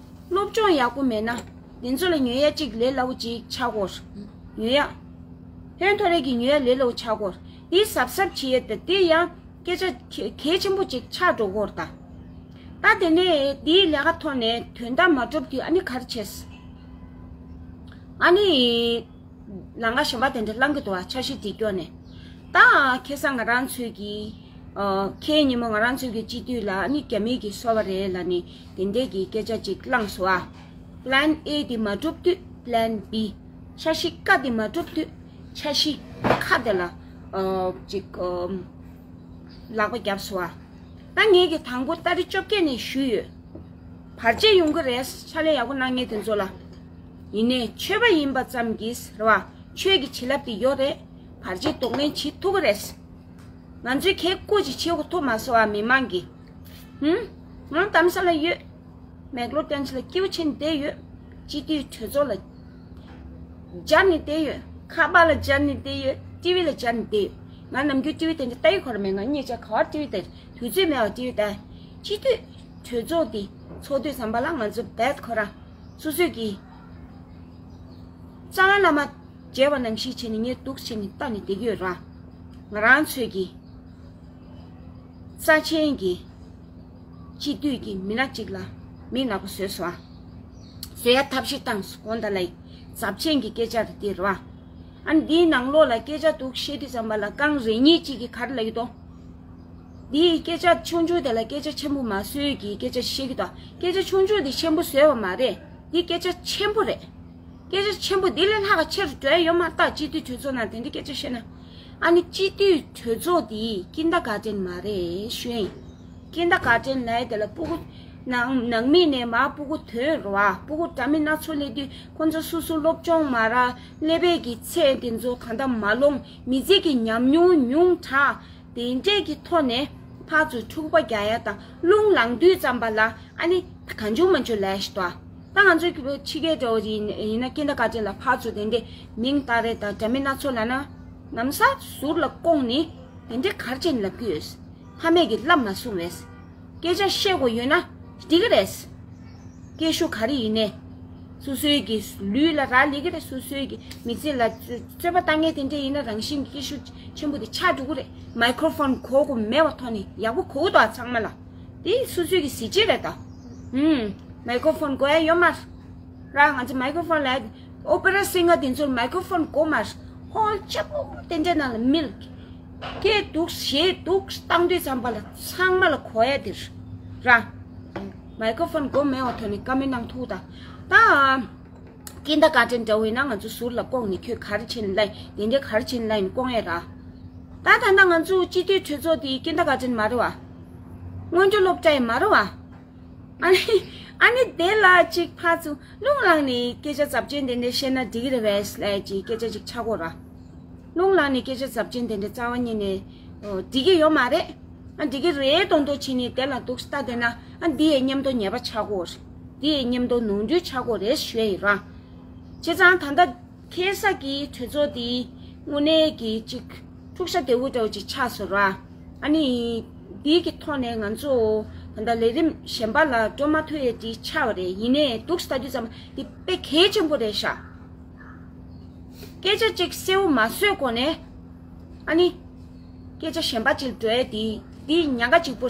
སློབ་སྦྱོང་ཡག་པོ་མེད་ན། འདི་ཚོ་ལ་ཉོ་ཡ་གཅིག་ལས་སླ་བོ་ཅིག་ཆགས་ཀྱི་ཡོད་རེད། ཉོ་ཡ། ཕན་ཐོགས་རེད་གི་ཉོ་ཡ་ལས་སླ་བོ་ཆགས་ཀྱི་ཡོད་རེད། འདི་གཟབ་གཟབ་བྱེད་ཡ་དེ་དེ་ཡང་སྐད་ཆ་གལ་གལ་ཆེན་པོ་ཅིག་ཆགས་འགྲོ་གི་ཡོད་རེད་ད། ད་དེ་ནས་འདིའི་ལས་ཀ་ཐོག་ནས་དོན་དག་མ་འགྲུབ་དུས་ཨ་ནི་ག་རེ་བྱས། ཨ་ནི། ལམ་ཁ་གཞན་པ་དེ་འདྲ་བླང་གི་འདུག་བ། འཆར་གཞི་འདི་སྐྱོར་ནས། ད་ཁ་སང་ང་རང་ཚོའི་གི་ཨ་ཁའི་ཉིན་མོ་ང་རང་ཚོའི་གི་སྤྱི་འཐུས་ལ་ཨ་ནི་རྒྱ་མིའི་གི་སོ་པ་རེད་ལབ་ནས་དེ་འདྲའི་གི་སྐད་ཆ་ཅིག་བླངས་སོང་བ། Plan A དེ་མ་འགྲུབ་དུས་Plan B། འཆར་གཞི་ཀ་དེ་མ་འགྲུབ་དུས་འཆར་གཞི་ཁ་དེ་ལ་ཨ་ཅིག་ཨ་ལག་པ་བརྒྱབ་སོང་བ། ད་ངེད་ཀྱི་དང་པོ་ཏ་རིག་བཅོ་བརྒྱད་ནས་ཞུས་ཡོད། བར་ཆད་ཡོང་གི་རེད། ཕྱག་ལས་ཡག་པོ་གནང་མཁན་དེ་ཚོ་ལ། ཡིན་ནའི་ཆོས་པ་ཡིན་པ་ཙམ་གྱིས་རེད་བ། ཆོས་ཀྱི་བྱིན་རླབས་དེ་ཡོད་རེད། བར་ཆད་གདོང་ལེན་བྱེད་ཐུབ་ཀྱི་རེད། ང་ཚོས་གལ་སྐུ་ཅིག་བྱེད་དགོས་ཐུག་མ་སོང་བ། མི་མང་གིས། ཧུམ། ང་དྷ་རམ་ས་ལ་ཡོད། མེག་ལོར་ཏན་ཅི་ལ་སྐྱིད་པོ་བྱས་ནས་བསྡད་ཡོད། སྤྱི་འཐུས་གྲོས་ཚོགས་ལ་སྦྱར་ནས་བསྡད་ཡོད། ཁ་པར་ལ་སྦྱར་ནས་བསྡད་ཡོད། ཊི་ཝི་ལ་སྦྱར་ནས་བསྡད་ཡོད། ང་ནམ་རྒྱུན་ཊི་ཝི་དེ་འདྲ་ལྟ་ཡི་ཁོ་ར་མེད། ང་གཉིས་ཆ་ག་བར་ཊི་ཝི་དེ་དུས་ཚོད་མེད་པ་ཊི་ཝི་ལྟ། སྤྱི་འཐུས་གྲོས་ཚོགས་དེ་ཚོགས་དུས་ཙམ་པ་ལ་ང་ཚོ་བེད་ཁོ་ར་སོ་སོས་ཀྱི་ རྩ་བ་ལ་མ་མཇལ་བ་ནང་བཞིན་བྱས་ནས་ངས་འདུག་བྱས་ནས་ལྟ་ནས་བསྡད་ཀྱི་ཡོད་ར། ང་རང་ཚོས་ཀྱི་རྩ་ཆེན་གྱི་སྤྱི་འཐུས་ཀྱི་མི་སྣ་གཅིག་ལ་མི་ནག་པོ་བཟོས་སོང་ཨ། བཟོ་ཡ་ཐབས་ཤེས་བཏང་སོང་དགོངས་དག་ལ། ཡི་ཚབས་ཆེན་གྱི་སྐད་ཆ་རེད་དེ་རེད་བ། ཨ་ནི་འདིའི་ནང་ལོགས་ལ་སྐད་ཆ་འདུག་བཤད་དུས་ཙམ་པ་ལ་རྐང་རེ་གཉིས་གཅིག་གིས་ག་རེ་ལབ་ཀྱི་འདུག་འདིའི་སྐད་ཆ་ཆུང་ཆུང་དེ་ལ་སྐད་ཆ་ཆེན་པོ་མ་བཟོས་ཀྱི་སྐད་ཆ་བཤད་ཀྱི་འདུག་སྐད་ཆ་ཆུང་ཆུང་དེ་ཆེན་པོ་བཟོས་པ་མ་རེད། འདི་སྐད་ཆ་ཆེན་པོ་རེད། སྐད་ཆ་ཆེན་པོ་འདི་ལས་ལྷག་ག་ཆེ་རུ་འགྲོ་ཡ་ཡོད་མ་རེད་ད། སྤྱི་འཐུས་གྲོས་ཚོགས་ནང་དེ་འདྲའི་སྐད་ཆ་བཤད་ན། ཨ་ནི་སྤྱི་འཐུས་གྲོས་ཚོགས་འདི་ཀིན་ཌར་གྷར་ཌེན་མ་རེད་ཞུ་ཡིན། ཀིན་ཌར་གྷར་ཌེན་ལབ་ཡ་དེ་ལ་སྤུ་གུ་ནང་ནང་མི་ནས་མར་སྤུ་གུ་ཐོན་རོ་ཨ། སྤུ་གུ་འདྲ་མིན་སྣ་ཚོགས་སླེབས་དུས་ཁོང་ཚོ་སོ་སོ་སློབ་སྦྱོང་མ་རག་སླེབས་པའི་གི་ཚད་དེ་ཚོ་ད་ལྟ་མ་ལོངས། མི་ཚེ་གི་ཉམས་མྱོང་ཉུང་དྲགས། དེ་འདྲས་ཀྱི་ཐོག་ནས་ཕར་ཚུར་འཁྲུག་པ་རྒྱག་ཡ་དང་རླུང་ལངས་དུས་ཙམ་པ་ལ་ཨ་ནི་གང་བྱུང་མང་བྱུང་ལབ་ཤི་ཏོ། ད་ང་ཚོའི་ཕྱི་རྒྱལ་འདྲ་བོ་ཡིན་ཡིན་ན་ཀིན་ཌར་གྷར་ཌེན་ལ་ཕར་ཚུར་དེ་འདྲས་མིང་བཏགས་རེད་དང་འདྲ་མིན་སྣ་ཚོགས་ལབ་ན། ནམ་ས་ཟུར་ལ་བསྐོངས་ནས་དེ་འདྲས་གར་ཆེན་ལབ་ཀྱི་ཡོད། ཕ་མས་ཀྱི་བསླབ་མ་སོང་བས། སྐད་ཆ་བཤད་དགོས་ཡོད་ན་འགྲིག་གི་རེད། སྐད་ཤུགས་ག་རེ་ཡིན་ནའི། སོ་སོའི་གི་ལུས་ལ་རག་ལས་ཀྱི་རེད། སོ་སོའི་གི་མི་ཚེ་ལ་རྩོད་རྩོད་པ་བཏང་མཁན་དེ་འདྲས་ཡིན་ན་རང་བཞིན་གྱི་སྐད་ཤུགས་ཆེན་པོ་དེ་ཆགས་འགྲོ་གི་རེད། མའི་ཀྲོ་ཕོན་གོ་དགོས་མེད་པ་ཐོག་ནས་ཡག་པོ་གོ་གི་འདུག་ཨ་ཚང་མ་ལ། དེ་སོ་སོའི་གི་གཟི་བརྗིད་རེད་ད། ཧུམ། མའི་ཀྲོ་ཕོན་གོ་ཡ་ཡོད་མ་རེད། ར་ང་ཚོ་མའི་ཀྲོ་ཕོན་ལ་ཨོ་པེ་ར་སིང་གར་དེ་ཚོར་མའི་ཀྲོ་ཕོན་གོ་མ་རེད། ཧོལ་ཆེ་པོ་དེ་འདྲའི་ནང་ལ་མི་ལ་སྐད་འདུག་གཞས་འདུག་བཏང་དུས་ཙམ་པ་ལ་ཚང་མ་ལ་གོ་ཡ་དེ་རེད་ར། མའི་ཀྲོ་ཕོན་གོ་མེད་པ་ཐོག་ནས་བཀའ་མོལ་གནང་ཐུབ་ད། ད། ཀིན་ཌར་གྷར་ཌེན་འདྲ་བོ་ཡིན་ན་ང་ཚོ་ཟུར་ལ་བསྐོངས་ནས་ཁྱོད་ག་རེ་བྱེད་ནས་ལབ་དེ་འདྲའི་ག་རེ་བྱེད་ནས་ལབ་ཡིན་བསྐོང་ཡས་ར། ད་ད་ལྟ་ང་ཚོ་སྤྱི་འཐུས་གྲོས་ཚོགས་དེ་ཀིན་ཌར་གྷར་ཌེན་མ་རེད་བ། སྔོན་འགྲོ་སློབ་གྲྭ་ཡང་མ་རེད་བ། ཨ་ནི་ཨ་ནི་དེ་ལ་གཅིག་ཕར་ཚུར་རླུང་ལངས་ནས་སྐད་ཆ་ཚབས་ཆེན་དེ་འདྲ་བཤད་ན་འགྲིག་གི་རེད་བས་ལབ་ཅིག་སྐད་ཆ་ཅིག་ཆགས་གོ་ར། རླུང་ལངས་ནས་སྐད་ཆ་ཚབས་ཆེན་དེ་འདྲ་རྩ་བ་ཉིད་ནས་འགྲིག་གི་ཡོད་མ་རེད། ཨ་འགྲིག་གི་རེད་མདོག་མདོག་བྱས་ནས་དེ་ལ་འདུག་ལྟ་བསྡད་ན་ཨ་འདི་ཡི་མཉམ་དུ་ཉེས་པ་ཆགས་གོ། འདི་ཡི་མཉམ་དུ་ནོར་འཁྲུལ་ཆགས་གོ་རེད་ཞུ་ཡ་ཡིན་ར། བྱས་ཙང་ད་ལྟ་ཁ་སང་གི་གྲོས་ཚོགས་དེ་དངོས་གནས་ཀྱི་ཅིག་འཁྲུག་ཆ་དེ་འུ་འདྲ་བོ་ཅིག་ཆགས་སོང་ར། ཨ་ནི་འདི་གི་ཐོག་ནས་ང་ཚོ་ད་ལྟ་ལས་རིམ་གཞན་པ་ལ་འགྲོ་མ་ཐུབ་ཡས་དེ་ཆགས་པ་རེད། ཡིན་ནའི་འདུག་ལྟ་དུས་ཙམ་འདི་དཔེ་གལ་ཆེན་པོ་རེད་ཤག་སྐད་ཆ་གཅིག་གསལ་བོ་མ་བཟོས་གོང་ནས། ཨ་ནི། སྐད་ཆ་གཞན་པ་གཅིག་འགྲོ་ཡས་དེ་དེ་ཉེན་ཁ་གཅིག་པོ།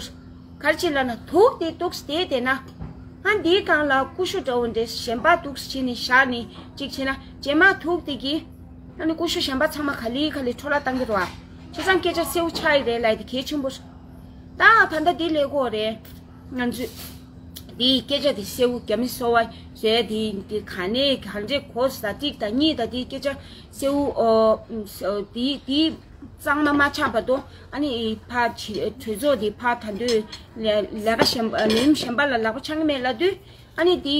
ག་རེ་བྱེད་ལབ་ན་དུག་དེ་འདུག་སེ་དེ་ན། ཨ་འདིའི་སྒང་ལ་ཀུ་ཤུ་འདྲ་བོ་འདྲ་གཞན་པ་འདུག་སེ་བྱས་ནས་བཞག་ནས་གཅིག་བྱས་ན་རྗེས་མ་དུག་དེ་གིས་ཨ་ནི་ཀུ་ཤུ་གཞན་པ་ཚང་མ་ག་ལེ་ག་ལེ་འཕྲོ་བརླག་བཏང་གི་རེད་བ། བྱས་ཙང་སྐད་ཆ་གསལ་བོ་ཆགས་ཡི་རེད་ལབ་ཡ་དེ་གལ་ཆེན་པོ་རེད། ད་ད་ལྟ་འདི་ལས་གོ་རེད། ང་ཚོས་འདིའི་སྐད་ཆ་དེ་གསལ་བོ་རྒྱ་མི་གསོ་བ་བཟོས་དེ་འདི་ག་ནས་ག་འདྲས་གོ་ས་གཅིག་དང་གཉིས་དང་འདིའི་སྐད་ཆ་གསལ་བོ་ཨོ་འདི་འདི་གཙང་མ་མ་ཆགས་བར་དུ་ཨ་ནི་ཕ་གྲོས་ཚོགས་འདི་ཕ་ད་འདོད་ལས་ལས་ཀ་གཞན་པ་ལས་རིམ་གཞན་པ་ལ་ལག་པ་འཆང་གི་མེད་ལབ་དུས་ཨ་ནི་འདི་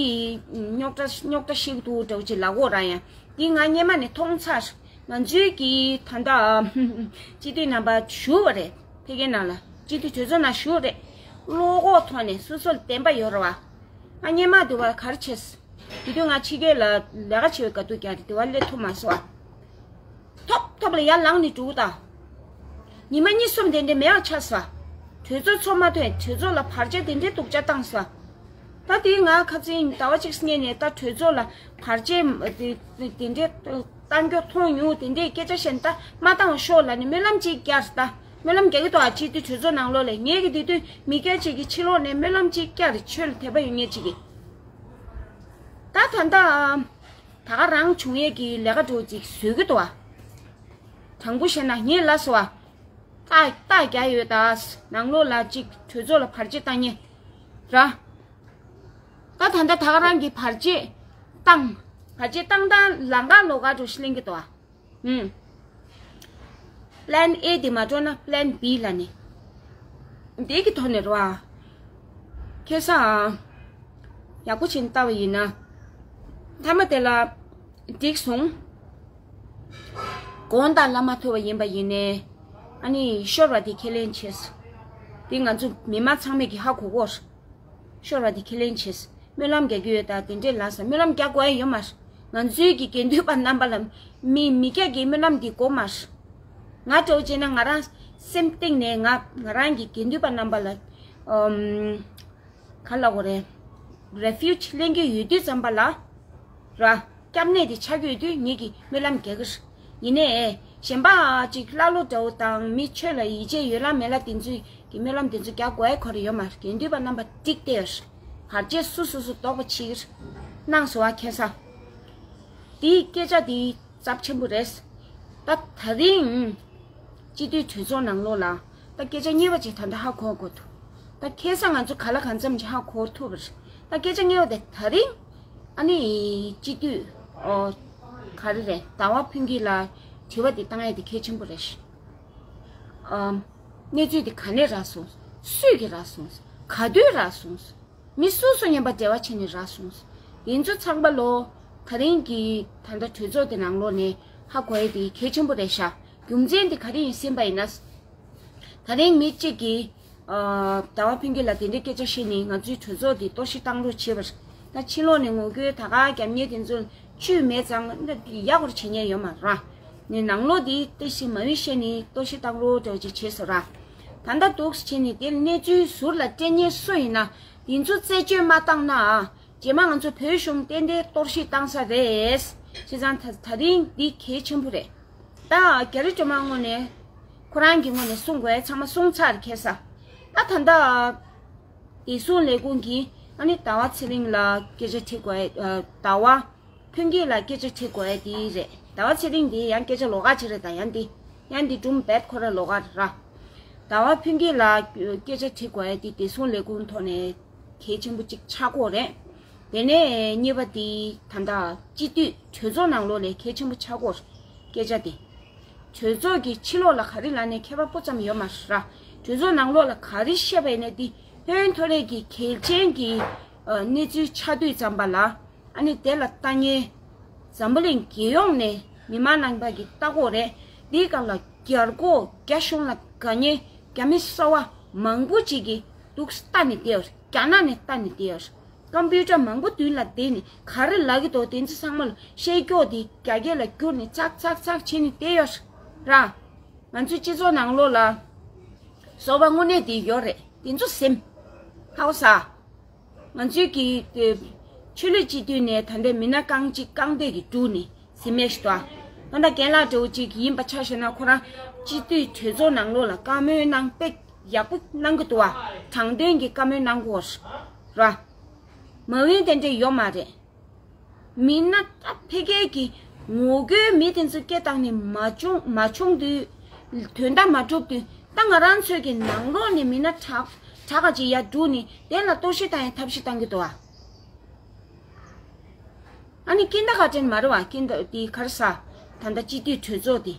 རྙོག་དྲ་རྙོག་དྲ་ཤིག་འདུག་འདྲ་བོ་ཅིག་ལབ་དགོས་ར། ཡང་འདི་ང་སྔོན་མ་ནས་མཐོང་ཚར། ང་ཚོའི་གི་ད་ལྟ་སྤྱི་འཐུས་རྣམ་པ་ཞུ་བ་རེད། ཕ་གིའི་ནང་ལ་སྤྱི་འཐུས་གྲོས་ཚོགས་ནང་ཞུ་བ་རེད། བློ་ཁོག་ཐོག་ནས་སོ་སོ་ལ་བདེན་པ་ཡོད་རེད་བ། ང་སྔོན་མ་དེ་བ་ག་རེ་བྱས། དེ་དུས་ང་ཕྱི་རྒྱལ་ལ་ལས་ཀ་བྱེད་པའི་དགའ་སྡུག་རྒྱག་རེད། དེ་བ་སླེབས་ཐུབ་མ་སོང་ཨ། ཐོབ་ཐོབ་ལ་ཡར་ལངས་ནས་འགྲོ་གི་ད། ཉི་མ་གཉིས་གསུམ་དེ་འདྲས་མེད་པ་ཆགས་སོང་ཨ། གྲོས་ཚོགས་ཚོགས་མ་ཐུབ་ཡང་གྲོས་ཚོགས་ལ་བར་ཆད་དེ་འདྲས་སྡུག་ཅག་བཏང་སོང་ཨ། ད་དེ་ང་ཁ་སང་ཟླ་བ་གཅིག་སྔོན་ནས་ད་གྲོས་ཚོགས་ལ་བར་ཆད་དེ་དེ་འདྲས་གཏང་རྒྱུ་མཐོང་མྱོང་། དེ་འདྲས་སྐད་ཆ་བཤད་ན་ད་མ་བཏང་བ་ཤོག་ལབ་ནས་སྨོན་ལམ་གཅིག་བརྒྱབ་ད། སྨོན་ལམ་རྒྱག་གི་འདུག་ཨ། སྤྱི་འཐུས་གྲོས་ཚོགས་ནང་ལོགས་ལ་ངས་ཀྱི་དེ་དུས་མི་སྐྱ་གཅིག་གི་ཕྱི་ལོགས་ནས་སྨོན་ལམ་གཅིག་བརྒྱབ་རེད། ཆོས་ལ་དད་པ་ཡོད་མཁན་གཅིག་གིས། ད་ད་ལྟ་ད་ག་རང་བྱུང་ཡས་ཀྱི་ལས་ཀ་འགྲོ་གཅིག་བཟོས་ཀྱི་འདུག་ཨ། དྲང་པོ་བཤད་ན་ངས་ལབ་སོང་ཨ། རྟགས་རྟགས་རྒྱག་ཡོད་ད། ནང་ལོགས་ལ་གཅིག་གྲོས་ཚོགས་ལ་བར་ཆད་བཏང་མཁན་ར། ད་ད་ལྟ་ད་ག་རང་གི་བར་ཆད་བཏང་། བར་ཆད་བཏང་སྟངས་ལམ་ཁ་ལོགས་ཀ་འགྲོ་ཞིག་གླེང་གི་འདུག་ཨ། ཨུམ། Plan A དེ་མ་འགྲོ་ན་Plan B ལ་ནི། འདི་གི་ཐོག་ནས་རེད་བ། ཁ་སང་ཡག་པོ་བྱས་ནས་བལྟས་པ་ཡིན་ན། མཐའ་མ་དེ་ལ་འགྲིག་སོང་། དགོངས་དག་ལབ་མ་ཐུབ་པ་ཡིན་པ་ཡིན་ནའི། ཨ་ནི་ཤོར་བ་དེ་ཁས་ལེན་བྱས། དེ་ང་ཚོ་མི་མང་ཚང་མས་ཀྱི་ཧ་གོ་གོ། ཤོར་བ་དེ་ཁས་ལེན་བྱས། སྨོན་ལམ་རྒྱག་རྒྱུ་ཡོད་ད་དེ་འདྲས་ལབ་སོང་། སྨོན་ལམ་རྒྱག་དགོས་ཡ་ཡོད་མ་རེད། ང་ཚོའི་གི་དགེ་འདུན་པ་རྣམ་པ་ལ་མི་མི་སྐྱ་གི་སྨོན་ལམ་འདི་དགོས་མ་རེད། ང་འདྲ་བོ་བྱས་ན་ང་རང་སེམས་གཏིང་ནས་ང་ང་རང་གི་དགེ་འདུན་པ་རྣམ་པ་ལ་ཨམ། ག་ལབ་དགོས་རེད། Refuge ལེན་གྱི་ཡོད་དུས་ཙམ་པ་ལ། ར། སྐྱབས་གནས་དེ་ཆགས་ཀྱི་ཡོད་དུས་ངེད་ཀྱིས་སྨོན་ལམ་རྒྱག་གི་རེད། ཡིན་ནའི་གཞན་པ་ཅིག་ཀླ་ཀློ་འདྲ་བོ་དང་མི་ཆོས་ལ་ཡིད་ཆེས་ཡོད་ལ་མེད་ལ་དེ་ཚོས་ཀྱི་སྨོན་ལམ་དེ་ཚོ་རྒྱག་དགོས་ཡ་ཁོ་རང་ཡོད་མ་རེད། དགེ་འདུན་པ་རྣམ་པ་འགྲིག་བསྡད་ཡོད་རེད། བར་ཆད་སུ་སོ་སོ་བཟློག་པ་བྱེད་ཀྱི་རེད། གནང་སོང་བ་ཁ་སང་། དེའི་སྐད་ཆ་དེ་ཚབས་ཆེན་པོ་རེད། ད་ད་རིང་སྤྱི་འཐུས་གྲོས་ཚོགས་ནང་ལོགས་ལ་ད་སྐད་ཆ་གཉིས་པ་ཅིག་ད་ལྟ་ཧ་གོ་དགོས་འདུག་ད་ཁ་སང་ང་ཚོ་ག་ལ་གང་འཚམ་ཅིག་ཧ་གོ་ཐུབ་པ་རེད། ད་སྐད་ཆ་གཉིས་པ་དེ་ད་རིང་ཨ་ནི་སྤྱི་འཐུས་ཨོ་ག་རེ་རེད། ཟླ་བ་ཕུན་སྐྱིད་ལ་དྲི་བ་དེ་བཏང་ཡ་དེ་གལ་ཆེན་པོ་རེད། ཨམ། གནས་ཚུལ་དེ་ག་ནས་རག་སོང་། སུས་ཀྱིས་རག་སོང་། ག་དུས་རག་སོང་། མི་སུ་སུ་མཉམ་པ་འབྲེལ་བ་བྱས་ནས་རག་སོང་། དེ་ཚོ་ཚང་མ་ལོ། ད་རིང་གི་ད་ལྟ་གྲོས་ཚོགས་དེ་ནང་ལོགས་ནས་ཧ་གོ་ཡ་དེ་གལ་ཆེན་པོ་རེད་ཤག་རྒྱུ་མཚན་དེ་ག་རེ་ཡིན་ཟིན་པ་ཡིན་ན། ད་རིང་མི་གཅིག་གིས། ཨ། ཟླ་བ་ཕུན་སྐྱིད་ལ་དེ་འདྲའི་སྐད་ཆ་བཤད་ནས་ང་ཚོའི་གྲོས་ཚོགས་འདི་གཏོར་བཤིག་བཏང་རོགས་བྱེད་པར། ད་ཕྱི་ལོགས་ནས་ངོ་རྒོལ་ད་ག་རྒྱབ་མཁན་དེ་ཚོ་བཅུད་མེད་ཙང་ཡག་པར་བྱེད་མཁན་ཡོད་མ་རེད། ནས་ནང་ལོགས་འདི་ཏི་ཤི་མ་འོས་བཤད་ནས་གཏོར་བཤིག་བཏང་རོགས་འདྲ་བོ་ཅིག་བྱས་སོང་ར། ད་ལྟ་འདུག་སེ་བྱས་ནས་དེ་གནས་ཚུལ་ཟུར་ལ་སྤྲད་མཁན་སུ་ཡིན་ན། དེ་ཚོ་རྩད་གཅོད་མ་བཏང་ན། རྗེས་མ་ང་ཚོ་བོད་གཞུང་ཏན་ཏན་གཏོར་བཤིག་བཏང་ས་རེད། བྱས་ཙང་ད་ད་རིང་འདི་གལ་ཆེན་པོ་རེད། ད་རྒྱ་རི་སྒྲོལ་མ་དངོས་ནས། ཁོ་རང་གི་ངོས་ནས་གསུང་དགོས་ཡ་ཚང་མ་གསུང་ཚར་ཁ་སང་། ད་ད་ལྟ། བདེ་སྲུང་ལས་ཁུངས་ཀྱིས་ཨ་ནི་ཟླ་བ་ཚེ་རིང་ལ་སྐད་ཆ་དྲི་དགོས་ཡ། ཟླ་བ་ཕུན་སྐྱིད་ལ་སྐད་ཆ་དྲི་དགོས་ཡ་དེ་རེད། ཟླ་བ་ཚེ་རིང་དེ་ཡང་སྐད་ཆ་ལོགས་ཀ་ཅིག་རེད། ད་ཡང་དེ་ཡང་དེ་སྒྲུང་རྦད་ཁོ་ར་ལོགས་ཀ་རེད་ར། ཟླ་བ་ཕུན་སྐྱིད་ལ་སྐད་ཆ་དྲི་དགོས་ཡ་དེ་བདེ་སྲུང་ལས་ཁུངས་ཐོག་ནས་གལ་ཆེན་པོ་གཅིག་ཆགས་ཀྱི་ཡོད་རེད། དེ་ནས་གཉིས་པ་དེ་ད་ལྟ་སྤྱི་འཐུས་གྲོས་ཚོགས་ནང་ལོགས་ལ་གལ་ཆེན་པོ་ཆགས་ཀྱི་ཡོད་རེད། སྐད་ཆ་དེ། གྲོས་ཚོགས་ཀྱི་ཕྱི་ལོགས་ལ་ག་རེ་ལབ་ནའི་ཁྱད་པར་སྤུ་ཙམ་ཡོད་མ་རེད་ར། གྲོས་ཚོགས་ནང་ལོགས་ལ་ག་རེ་བཤད་པ་ཡིན་ནའི་དེ་ཧོན་ཐོ་རེ་གི་གལ་ཆེན་གྱི་ཨ་གནས་ཚུལ་ཆགས་དུས་ཙམ་པ་ལ། ཨ་ནི་དེ་ལ་ལྟ་མཁན་འཛམ་བུ་གླིང་རྒྱལ་ཡོངས་ནས་མི་མང་རྣམ་པ་གིས་ལྟ་གི་ཡོད་རེད། འདིའི་སྒང་ལ་རྒྱ་སྒོར་རྒྱ་གཞུང་ལ་དགའ་མཁན་རྒྱ་མི་གསར་པ་མང་པོ་ཅིག་གིས་འདུག་སེ་ལྟ་ནས་བསྡད་ཡོད་རེད། རྒྱ་ནག་ནས་ལྟ་ནས་བསྡད་ཡོད་རེད། ཀམ་པུ་ཊར་མང་པོ་མདུན་ལ་བསྡད་ནས་ག་རེ་ལབ་ཀྱི་འདུག་དེ་ཚོ་ཚང་མ་ལ་བཤད་ཀྱོག་དེ་རྒྱ་སྐད་ལ་བསྒྱུར་ནས་ཙག་ཙག་ཙག་བྱས་ནས་བསྡད་ཡོད་ར། ང་ཚོའི་སྤྱི་ཚོགས་ནང་ལོགས་ལ་བཟོ་པ་དངོས་གནས་དེ་ཡོད་རེད། དེ་ཚོ་ཟིན། ཧའོ་ས། ང་ཚོའི་གི་དེ་ཆོས་ལུགས་སྤྱི་འཐུས་ནས་ད་ལྟའི་མི་སྣ་རྐང་གཅིག་རྐང་འདེད་ཀྱི་དཀྲུག་ནས་ཟིན་མེད་ཞིག་འདུག་ད་ལྟ་རྒན་ལགས་འདྲ་བོ་ཅིག་ཡིན་པ་ཆ་བཞག་ན་ཁོ་རང་སྤྱི་འཐུས་གྲོས་ཚོགས་ནང་ལོགས་ལ་བཀའ་མོལ་གནང་དཔེ་ཡག་པོ་གནང་གི་འདུག་བ། དྲང་དོན་གྱི་བཀའ་མོལ་གནང་གི་ཡོད་ར། མ་འོངས་དེ་འདྲ་ཡོད་མ་རེད། མི་སྣ་ད་ཕལ་སྐད་ཀྱི་ངོ་རྒོལ་མི་དེ་ཚོ་སྐད་བཏང་ནས་མ་བྱུང་མ་བྱུང་དུས། དོན་དག་མ་གྲུབ་དུས་ད་ང་རང་ཚོའི་གི་ནང་ལོགས་ནས་མི་སྣ་དྲག་དྲག་ག་ཅིག་ཡར་བསྒྲུགས་ནས་དེ་ལ་གཏོར་བཤིག་བཏང་ཡའི་ཐབས་ཤེས་བཏང་གི་འདུག་ཨ། ཨ་ནི་སྐྱིད་ཟླ་ག་དྲན་མ་རེད་བ། སྐྱིད་ཟླ་དེ་ག་རེ་ཟ། ད་ལྟ་སྤྱི་འཐུས་གྲོས་ཚོགས་དེ།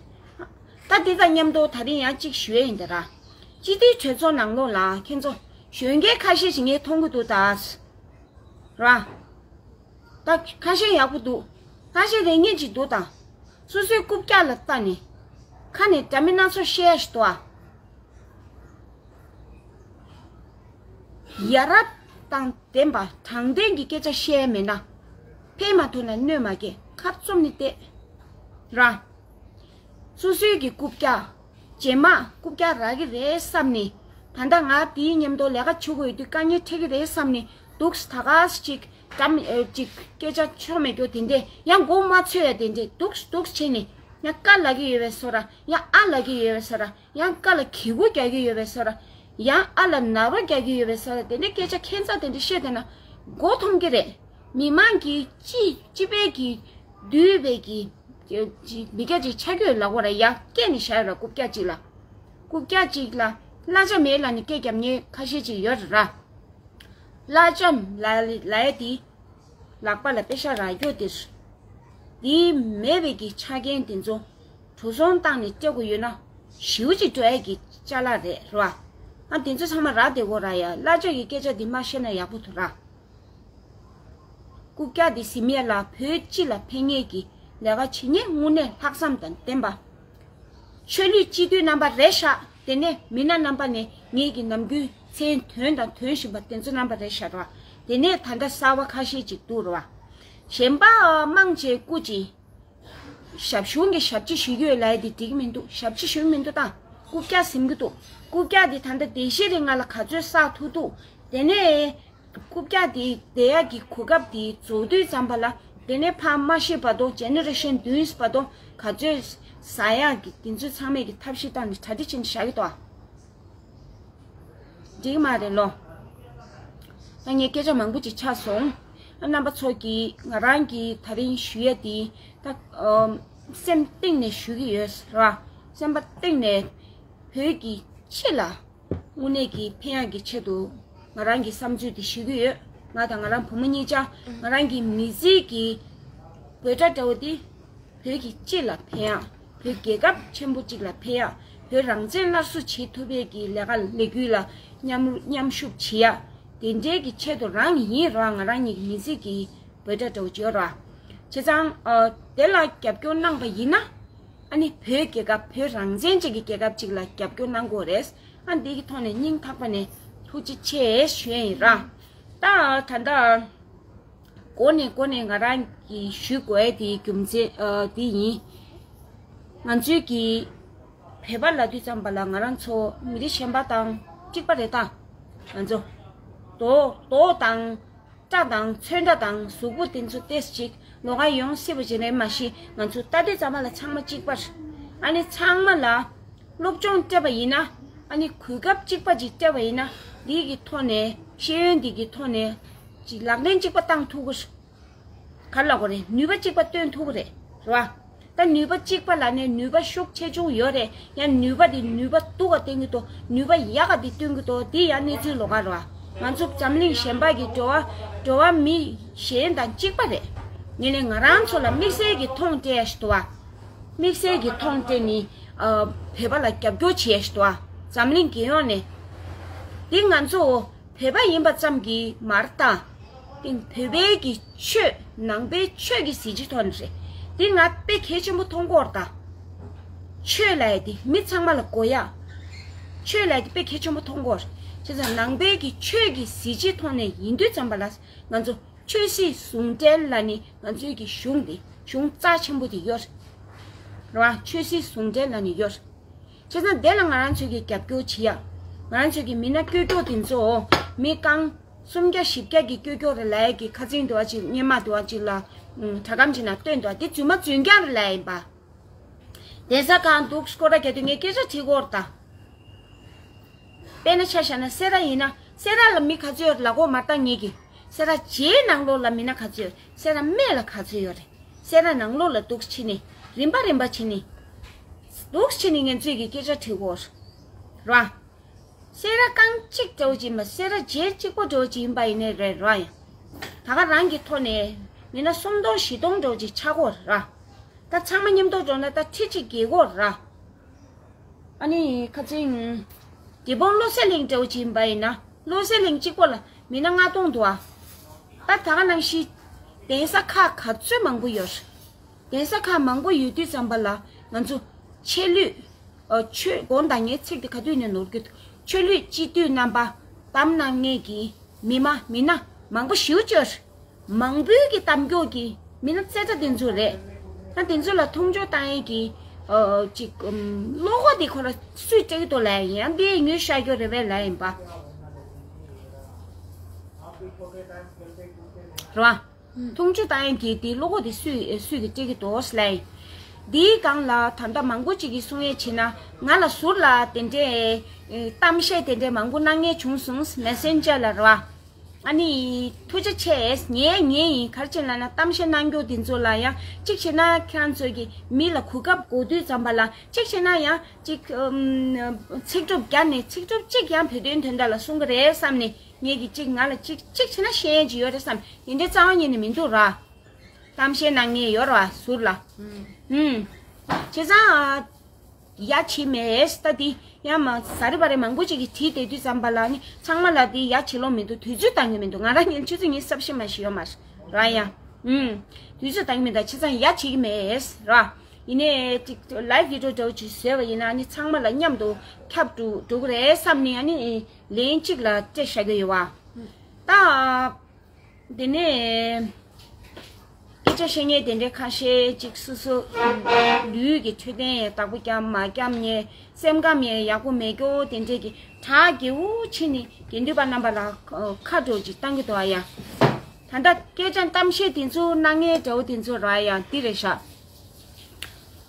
ད་དེ་དང་མཉམ་དུ་ད་རིང་ཡང་གཅིག་ཞུ་ཡ་ཡིན་ད་ར། སྤྱི་འཐུས་གྲོས་ཚོགས་ནང་ལོགས་ལ་ཁྱེད་ཚོ་གཞོན་སྐྱེས་ཁ་ཤས་ཤིག་ངས་མཐོང་གི་འདུག་ད། ར། ད་ཁ་ཤས་ཡག་པོ་འདུག་ཁ་ཤས་རེ་ངེས་ཅིག་འདུག་དང་། སོ་སོའི་རྐུབ་བཀྱག་ལ་ལྟ་ནས། ཁ་ནས་འདྲ་མིན་སྣ་ཚོགས་བཤད་ཞིག་འདུག་ཨ། ཡ་རབས་དང་ལྡན་པ་དྲང་བདེན་གྱི་སྐད་ཆ་བཤད་མེད་ན། ཕན་མ་ཐོགས་ན་གནོད་མ་སྐྱེལ་ཁབ་བཙུམ་ནས་བསྡད། ར། སོ་སོའི་གི་རྐུབ་བཀྱག་རྗེས་མ་རྐུབ་བཀྱག་རག་གི་རེད་བསམ་ནས། ད་ལྟ་ང་དེའི་མཉམ་དུ་ལས་ཀ་བྱེད་དགོས་ཡོད་དུས་དཀའ་ངལ་འཕྲད་ཀྱི་རེད་བསམ་ནས་འདུག་སེ་ད་ག་སེ་ཅིག་འགྲམ་ཨེ་ཅིག་སྐད་ཆ་ཆོ་མེད་རྒྱུ་དེ་འདྲས་ཡང་མགོ་མ་ཚོས་ཡ་དེ་འདྲས་འདུག་སེ་འདུག་སེ་བྱས་ནས་ཡང་ཀ་ལབ་ཀྱི་ཡོད་པའི་བཟོ་འདྲ་ཡང་ཨ་ལབ་ཀྱི་ཡོད་པའི་བཟོ་འདྲ་ཡང་ཀ་ལ་གི་གུ་རྒྱག་གི་ཡོད་པའི་བཟོ་འདྲ་ཡང་ཨ་ལ་ན་རོ་རྒྱག་གི་ཡོད་པའི་བཟོ་འདྲ་དེ་འདྲས་སྐད་ཆ་ཁྱད་མཚར་དེ་འདྲས་བཤད་བསྡད་ན་མགོ་འཐོམ་གྱི་རེད། མི་མང་གི་སྤྱི་སྤྱི་པའི་གི་འདུས་པའི་གི་ཅིག་མི་སྐད་ཅིག་ཆ་རྒྱུས་ལ་གོ་ར་ཡ་སྐད་ནི་བཞག་ཡོད་ར། རྐུབ་བཀྱག་ཅིག་ལ། རྐུབ་བཀྱག་ཅིག་ལ་གླ་ཆ་མེད་ལབ་ནས་སྐད་རྒྱབ་མཁན་ཁ་ཤས་ཅིག་ཡོད་རེད་ར། གླ་ཆ་ལ་ལ་ཡ་དེ་ལག་པ་ལ་པེ་ཤ་རག་རྒྱུ་དེ་རེད། དེ་མེད་པའི་གི་ཆ་རྐྱེན་དེ་ཚོ་འགྲོ་སོང་བཏང་ནས་སྤྲད་དགོས་ཡོད་ན་ཞེ་པོ་ཅིག་འགྲོ་ཡ་གི་ཅ་ལག་རེད་ར། ཨ་དེ་ཚོ་ཚང་མ་རག་བསྡད་དགོས་ར་ཡ། གླ་ཆ་གི་སྐད་ཆ་དེ་མ་བཤད་ན་ཡག་པོ་འདུག་ར། རྐུབ་བཀྱག་འདི་ཟིན་ཡས་ལ་བོད་སྤྱི་ལ་ཕན་ངེས་ཀྱི་ལས་ཀ་བྱེད་མཁན་དངོས་གནས་ལྷག་བསམ་དང་ལྡན་པ། ཆོས་ལུགས་སྤྱི་འཐུས་རྣམ་པ་རེད་ཤག་དེ་ནས་མི་སྣ་རྣམ་པ་ནས་ངེད་ཀྱི་ནམ་རྒྱུན་མཚན་ཐོན་དང་ཐོན་བཞིན་པ་དེ་ཚོ་རྣམ་པ་རེད་ཤག་ར། དེ་ནས་ད་ལྟ་གསར་པ་ཁ་ཤས་ཅིག་འདུག་ར། གཞན་པ་མང་ཆེ་སྐུ་མཁྱེན། ཞབས་ཞུ་གི་ཞབས་ཕྱི་ཞུ་གི་ཡོད་ལབ་ཡ་དེ་འགྲིག་མི་འདུག་ཞབས་ཕྱི་ཞུ་མི་འདུག་ད། རྐུབ་བཀྱག་ཟིན་གི་འདུག་རྐུབ་བཀྱག་དེ་ད་ལྟ་བདེ་སྐྱིད་རིང་ང་ལ་ག་ཚོད་བསགས་ཐུབ་འདུག་དེ་ནས། རྐུབ་བཀྱག་དེ་བསྡད་ཡག་གི་གོ་སྐབས་དེ་རྫོགས་དུས་ཙམ་པ་ལ་ དེ་ནས་ཕ་མ་ཤི་བར་དུ་ཇེ་ནེ་རེ་ཤན་བདུན་བར་དུ་ག་ཚོད་ཟ་ཡག་གི་དེ་ཚོ་ཚང་མས་ཀྱི་ཐབས་ཤེས་བཏང་ནས་གྲ་སྒྲིག་བྱས་ནས་བཞག་གི་འདུག་ཨ། འགྲིག་མ་རེད་ལོ། ད་ངས་སྐད་ཆ་མང་པོ་ཅིག་ཆགས་སོང་། ཨ་རྣམ་པ་ཚོ་གིས་ང་རང་གིས་ད་རིང་ཞུ་ཡ་དེ་ད་ཨམ་སེམས་གཏིང་ནས་ཞུ་གི་ཡོད་ར། སེམས་པ་གཏིང་ནས་བོད་ཀྱི་སྤྱི་ལ་དངོས་གནས་ཀྱི་ཕན་ཡག་གི་ཆེད་དུ་ང་རང་གི་བསམ་ཚུལ་དེ་ཞུ་གི་ཡོད། ང་དང་ང་རང་བུ་མོ་གཉིས་ཆ་ང་རང་གི་མི་ཚེ་གི་འབོད་སྒྲ་འདྲ་བོ་དེ། བོད་ཀྱི་སྤྱི་ལ་ཕན་ཡག་བོད་རྒྱལ་ཁབ་ཆེན་པོ་གཅིག་ལ་ཕན་ཡག་བོད་རང་བཙན་སླར་གསོ་བྱེད་ཐུབ་པའི་གི་ལས་ཀ་ལས་འགུལ་ལ་མཉམ་མཉམ་ཞུགས་བྱེད་ཡག་དེ་འདྲའི་གི་ཆེད་དུ་རང་ཡིན་ར། ང་རང་ཉིད་ཀྱི་མི་ཚེ་གི་འབོད་སྒྲ་འདྲ་བོ་བརྗོད་ར། བྱས་ཙང་ཨ་དེ་ལ་རྒྱབ་སྐྱོར་གནང་པ་ཡིན་ན། ཨ་ནི་བོད་རྒྱལ་ཁབ་བོད་རང་བཙན་ཅན་གྱི་རྒྱལ་ཁབ་ཅིག་ལ་རྒྱབ་སྐྱོར་གནང་དགོས་རེད། ཨ་འདི་གི་ཐོག་ནས་སྙིང་ཐག་པ་ནས་ཐུགས་རྗེ་ཆེ་ཞུ་ཡ་ཡིན་ར། ད་ད་ལྟ། འགོ་ནས་འགོ་ནས་ང་རང་གིས་ཞུ་དགོས་དེའི་རྒྱུ་མཚན་ཨ་དེ་ཡིན། ང་ཚོའི་གི་བོད་པ་ལབ་དུས་ཙམ་པ་ལ་ང་རང་ཚོ་མི་རིགས་གཞན་པ་དང་གཅིག་པ་རེད་ད། ང་ཚོ་རྡོ་རྡོ་དང་སྐྲ་དང་ཚོན་ཁྲ་དང་གཟུགས་པོ་དེ་ཚོ་ཏོག་ཙམ་ཅིག་ལོགས་ཀ་ཡོང་སྲིད་པ་ཅིག་རེད། མ་གཞི་ང་ཚོ་ལྟ་དུས་ཙམ་པ་ལ་ཚང་མ་གཅིག་པ་རེད། ཨ་ནི་ཚང་མ་ལ། སློབ་སྦྱོང་སྤྲད་པ་ཡིན་ན། ཨ་ནི་གོ་སྐབས་གཅིག་པ་ཅིག་སྤྲད་པ་ཡིན་ན། འདི་གི་ཐོག་ནས་ཤེས་ཡོན་འདི་གི་ཐོག་ནས་ཅིག་ལག་ལེན་གཅིག་པ་བཏང་ཐུབ་ཀྱི་རེད། ག་རེ་ལབ་དགོས་རེད། ནུས་པ་གཅིག་པ་སྟོན་ཐུབ་ཀྱི་རེད། རེད་བ། ད་ནུས་པ་གཅིག་པ་ལ་ནས་ནུས་པ་ཤུགས་ཆེ་ཆུང་ཡོད་རེད། ཡང་ནུས་པ་འདི་ནུས་པ་སྡུག་ག་སྟོན་གྱི་འདུག་ནུས་པ་ཡག་ག་འདི་སྟོན་གྱི་འདུག་འདི་ཡང་གནས་ཚུལ་ལོགས་ཀ་རེད་བ། ང་ཚོ་འཛམ་གླིང་གཞན་པ་གི་འགྲོ་བ་འགྲོ་བ་མི་གཞན་དང་གཅིག་པ་རེད། ཡིན་ནའི་ང་རང་ཚོ་ལ་དམིགས་བསལ་གྱི་མཐོང་སྤྲད་ཡ་ཞིག་འདུག་བ། དམིགས་བསལ་གྱི་མཐོང་སྤྲད་ནི་ཨ་བོད་པ་ལ་རྒྱབ་སྐྱོར་བྱེད་ཡ་ཞིག་འདུག་བ། འཛམ་གླིང་རྒྱལ་ཡོངས་ནས། འདི་ང་ཚོ་བོད་པ་ཡིན་པ་ཙམ་གྱིས་མ་རེད་ད། དེ་བོད་པའི་གི་ཆོས་ནང་པའི་ཆོས་ཀྱི་གཟི་བརྗིད་ཐོག་ནས་རེད། འདི་ང་དཔེ་གལ་ཆེན་པོ་མཐོང་གི་ཡོད་རེད་ད། ཆོས་ལབ་ཡ་དེ་མི་ཚང་མ་ལ་དགོས་ཡ། ཆོས་ལབ་ཡ་དེ་དཔེ་གལ་ཆེན་པོ་མཐོང་གི་ཡོད་རེད། བྱས་ཙང་ནང་པའི་གི་ཆོས་ཀྱི་གཟི་བརྗིད་ཐོག་ནས་ཡིན་དུས་ཙམ་པ་ལ་ང་ཚོ། ཆོས་སྲིད་ཟུང་འབྲེལ་ལ་ནི་ང་ཚོའི་གི་གཞུང་འདི་གཞུང་རྩ་ཆེན་པོ་དེ་ཡོད་རེད། རེད་བ། ཆོས་སྲིད་ཟུང་འབྲེལ་ལ་ནི་ཡོད་རེད། བྱས་ཙང་དེ་ལ་ང་རང་ཚོའི་གི་རྒྱབ་སྐྱོར་བྱེད་ཡ། ང་རང་ཚོའི་གི་མི་སྣ་སྐྱོ་སྐྱོ་དེ་ཚོ་མི་རྐང་སུམ་བརྒྱ་བཞི་བརྒྱ་གི་སྐྱོ་སྐྱོ་རེད་ལབ་ཡ་གི་ཁ་སང་དུ་བ་ཅིག་སྔོན་མ་དུ་བ་ཅིག་ལ་དྲ་སྒམ་ཅིག་ནང་བཏོན་འདུག་དེ་རྫུན་མ་རྫུན་རྐྱང་རེད་ལབ་ཡ་ཡིན་པ། གདན་ས་ཁག་འདུག་སྐོར་ར་རྒྱག་དུས་ངས་སྐད་ཆ་དྲིས་ཀྱི་ཡོད་རེད་ད། དཔེར་ན་ཆ་བཞག་ན་སེ་ར་ཡིན་ན་སེ་ར་ལ་མི་ག་ཚོད་ཡོད་རེད་ལབ་ཀྱི་ཡོད་མ་རེད་ད་ངས་ཀྱི། སེ་ར་བྱེས་ནང་ལོགས་ལ་མི་སྣ་ག་ཚོད་ཡོད་རེད། སེ་ར་སྨད་ལ་ག་ཚོད་ཡོད་རེད། སེ་ར་ནང་ལོགས་ལ་འདུག་ཕྱིན་ནས་རིམ་པ་རིམ་པ་ཕྱིན་ནས་འདུག་ཕྱིན་ནས་ངས་ཚོས་ཀྱི་སྐད་ཆ་དྲིས་ཀྱི་ཡོད་རེད་བ། སེ་ར་རྐང་གཅིག་འདྲ་བོ་ཅིག་ཡིན་པ། སེ་ར་བྱེས་གཅིག་པོ་འདྲ་བོ་ཅིག་ཡིན་པ་ཡིན་ནའི་རེད་ར། ཡང་ད་ག་རང་གི་ཐོག་ནས་མི་སྣ་སུམ་སྟོང་བཞི་སྟོང་འདྲ་བོ་ཅིག་ཆགས་ཀྱི་ཡོད་རེད་ར། ད་ཚང་མ་མཉམ་དུ་འགྲོ་ན་ད་ཁྲི་གཅིག་བརྒལ་ཀྱི་ཡོད་རེད་ར། ཨ་ནི་ཁ་ཚིང་། དེ་བོང་བློ་གསལ་གླིང་འདྲ་བོ་ཅིག་ཡིན་པ་ཡིན་ན། བློ་གསལ་གླིང་གཅིག་པོ་ལ་མི་སྣ་ལྔ་སྟོང་འདུག་ཨ། ད་ད་ག་ནང་བཞིན་གདན་ས་ཁག་ག་ཚོད་མང་པོ་ཡོད་རེད། གདན་ས་ཁག་མང་པོ་ཡོད་དུས་ཙམ་པ་ལ་ང་ཚོ་ཆོས་ལུགས། ཨ་ཆོས་དགོངས་དག་ངའི་ཚིག་དེ་ག་དུས་ནས་ནོར་གི་འདུག་ཆོས་ལུགས་སྤྱི་འཐུས་རྣམ་པ་གདམ་གནང་མཁན་གྱི་མི་མ་མི་སྣ་མང་པོ་ཞེ་པོ་ཅིག་ཡོད་རེད། མང་པོའི་གི་གཏམ་རྒྱུད་ཀྱི་མི་སྣ་རྩེ་གྲ་དེ་ཚོ་རེད། ད་དེ་ཚོ་ལ་མཐོང་ཆུང་བཏང་ཡས་ཀྱི་ཨ་ཅིག་ཨམ་བློ་ཁོག་དེ་ཁོ་ར་སུས་སྤྲད་ཀྱི་འདུག་ལབ་ཡ་ཡིན། ཡང་དེ་ངོས་བཞག་རྒྱུ་རེད་པས་ལབ་ཡིན་པ། རེད་བ། མཐོང་ཆུང་བཏང་ཡས་ཀྱི་དེ་བློ་ཁོག་དེ་སུས་སུས་ཀྱིས་སྤྲད་ཀྱི་འདུག་ལབ་ཡིན། དེའི་སྒང་ལ་ད་ལྟ་མང་པོ་ཅིག་གིས་གསུང་ཡས་བྱས་ན་ང་ལ་ཟུར་ལ་དེ་འདྲའི་གཏམ་བཤད་དེ་འདྲའི་མང་པོ་གནང་མཁན་བྱུང་སོང་། མེ་སེན་ཇར་ལ་རེད་བ། ཨ་ནི། ཐུགས་རྗེ་ཆེ། ངའི་ངའི་ཡིན་ག་རེ་བྱས་ལབ་ན་གཏམ་བཤད་གནང་རྒྱུ་དེ་ཚོ་ལ་ཡང་གཅིག་བྱས་ན་ཁྱེད་རང་ཚོ་གི་མི་ལ་གོ་སྐབས་དགོས་དུས་ཙམ་པ་ལ་གཅིག་བྱས་ན་ཡང་གཅིག་ཨམ། ཚིག་གྲུབ་བརྒྱབ་ནས་ཚིག་གྲུབ་གཅིག་ཡང་བོད་དོན་དོན་དག་ལ་གསུང་གི་རེད་བསམ་ནས་ངས་ཀྱི་གཅིག་ང་ལ་གཅིག་གཅིག་བྱས་ན་ཤེས་ཡོན་ཅིག་ཡོད་རེད་བསམ། དེ་འདྲའི་རྩ་བ་ཉིད་ནས་མི་འདུག་ར། གཏམ་བཤད་གནང་མཁན་ཡོད་རེད་བ་ཟུར་ལ། ཨུམ། བྱས་ཙང་། ཡ་བྱེད་མེད་ད་དེ་ཡང་མ་ཟ་རི་བ་རི་མང་པོ་ཅིག་གིས་བྲིས་བསྡད་དུས་ཙམ་པ་ལ་ནི་ཚང་མ་ལ་དེ་ཡ་བྱེད་ལོང་མི་འདུག་དུས་ཚོད་འདང་གི་མི་འདུག་ང་རང་ཉིད་ཆུ་ཚོད་ཉི་ཤུ་རྩ་བཞི་མ་ཞིག་ཡོད་མ་རེད་ཡ། ཨུམ། དུས་ཚོད་འདང་གི་མི་འདུག་བྱས་ཙང་ཡ་བྱེད་ཀྱི་མེད་ར། ཡིན་ནའི་ཅིག་ལའིབ་བི་ཌི་ཡོ་འདྲ་བོ་ཅིག་བཟོས་པ་ཡིན་ན་ནི་ཚང་མ་ལ་མཉམ་དུ་ཁྱབ་འགྲོ་འགྲོ་གི་རེད་བསམ་ནས་ཡ་ནི་ལན་གཅིག་ལ་སྤྲད་བཞག་གི་ཡོད་བ། ད། དེ་ནས་སྐད་ཆ་བཤད་མཁན་དེ་འདྲའི་ཁ་ཤས་ཅིག་སོ་སོ་ལུས་ཀྱི་འཕྲོད་བསྟེན་ཡང་བདག་པོ་བརྒྱབ་མ་བརྒྱབ་ནས་སེམས་ཁམས་ཡང་ཡག་པོ་མེད་སྐྱོ་དེ་འདྲའི་གི་གྲགས་དགེ་བོ་ཕྱིན་ནས་དགེ་འདུན་པ་རྣམ་པ་ལ་ཁ་དྲོ་ཅིག་བཏང་གི་འདུག་ཨ་ཡ། ད་ལྟ་སྐད་ཆ་གཏམ་བཤད་དེ་ཚོ་གནང་མཁན་འདྲ་བོ་དེ་ཚོ་ར་ཡང་འདི་རེད་ཤག་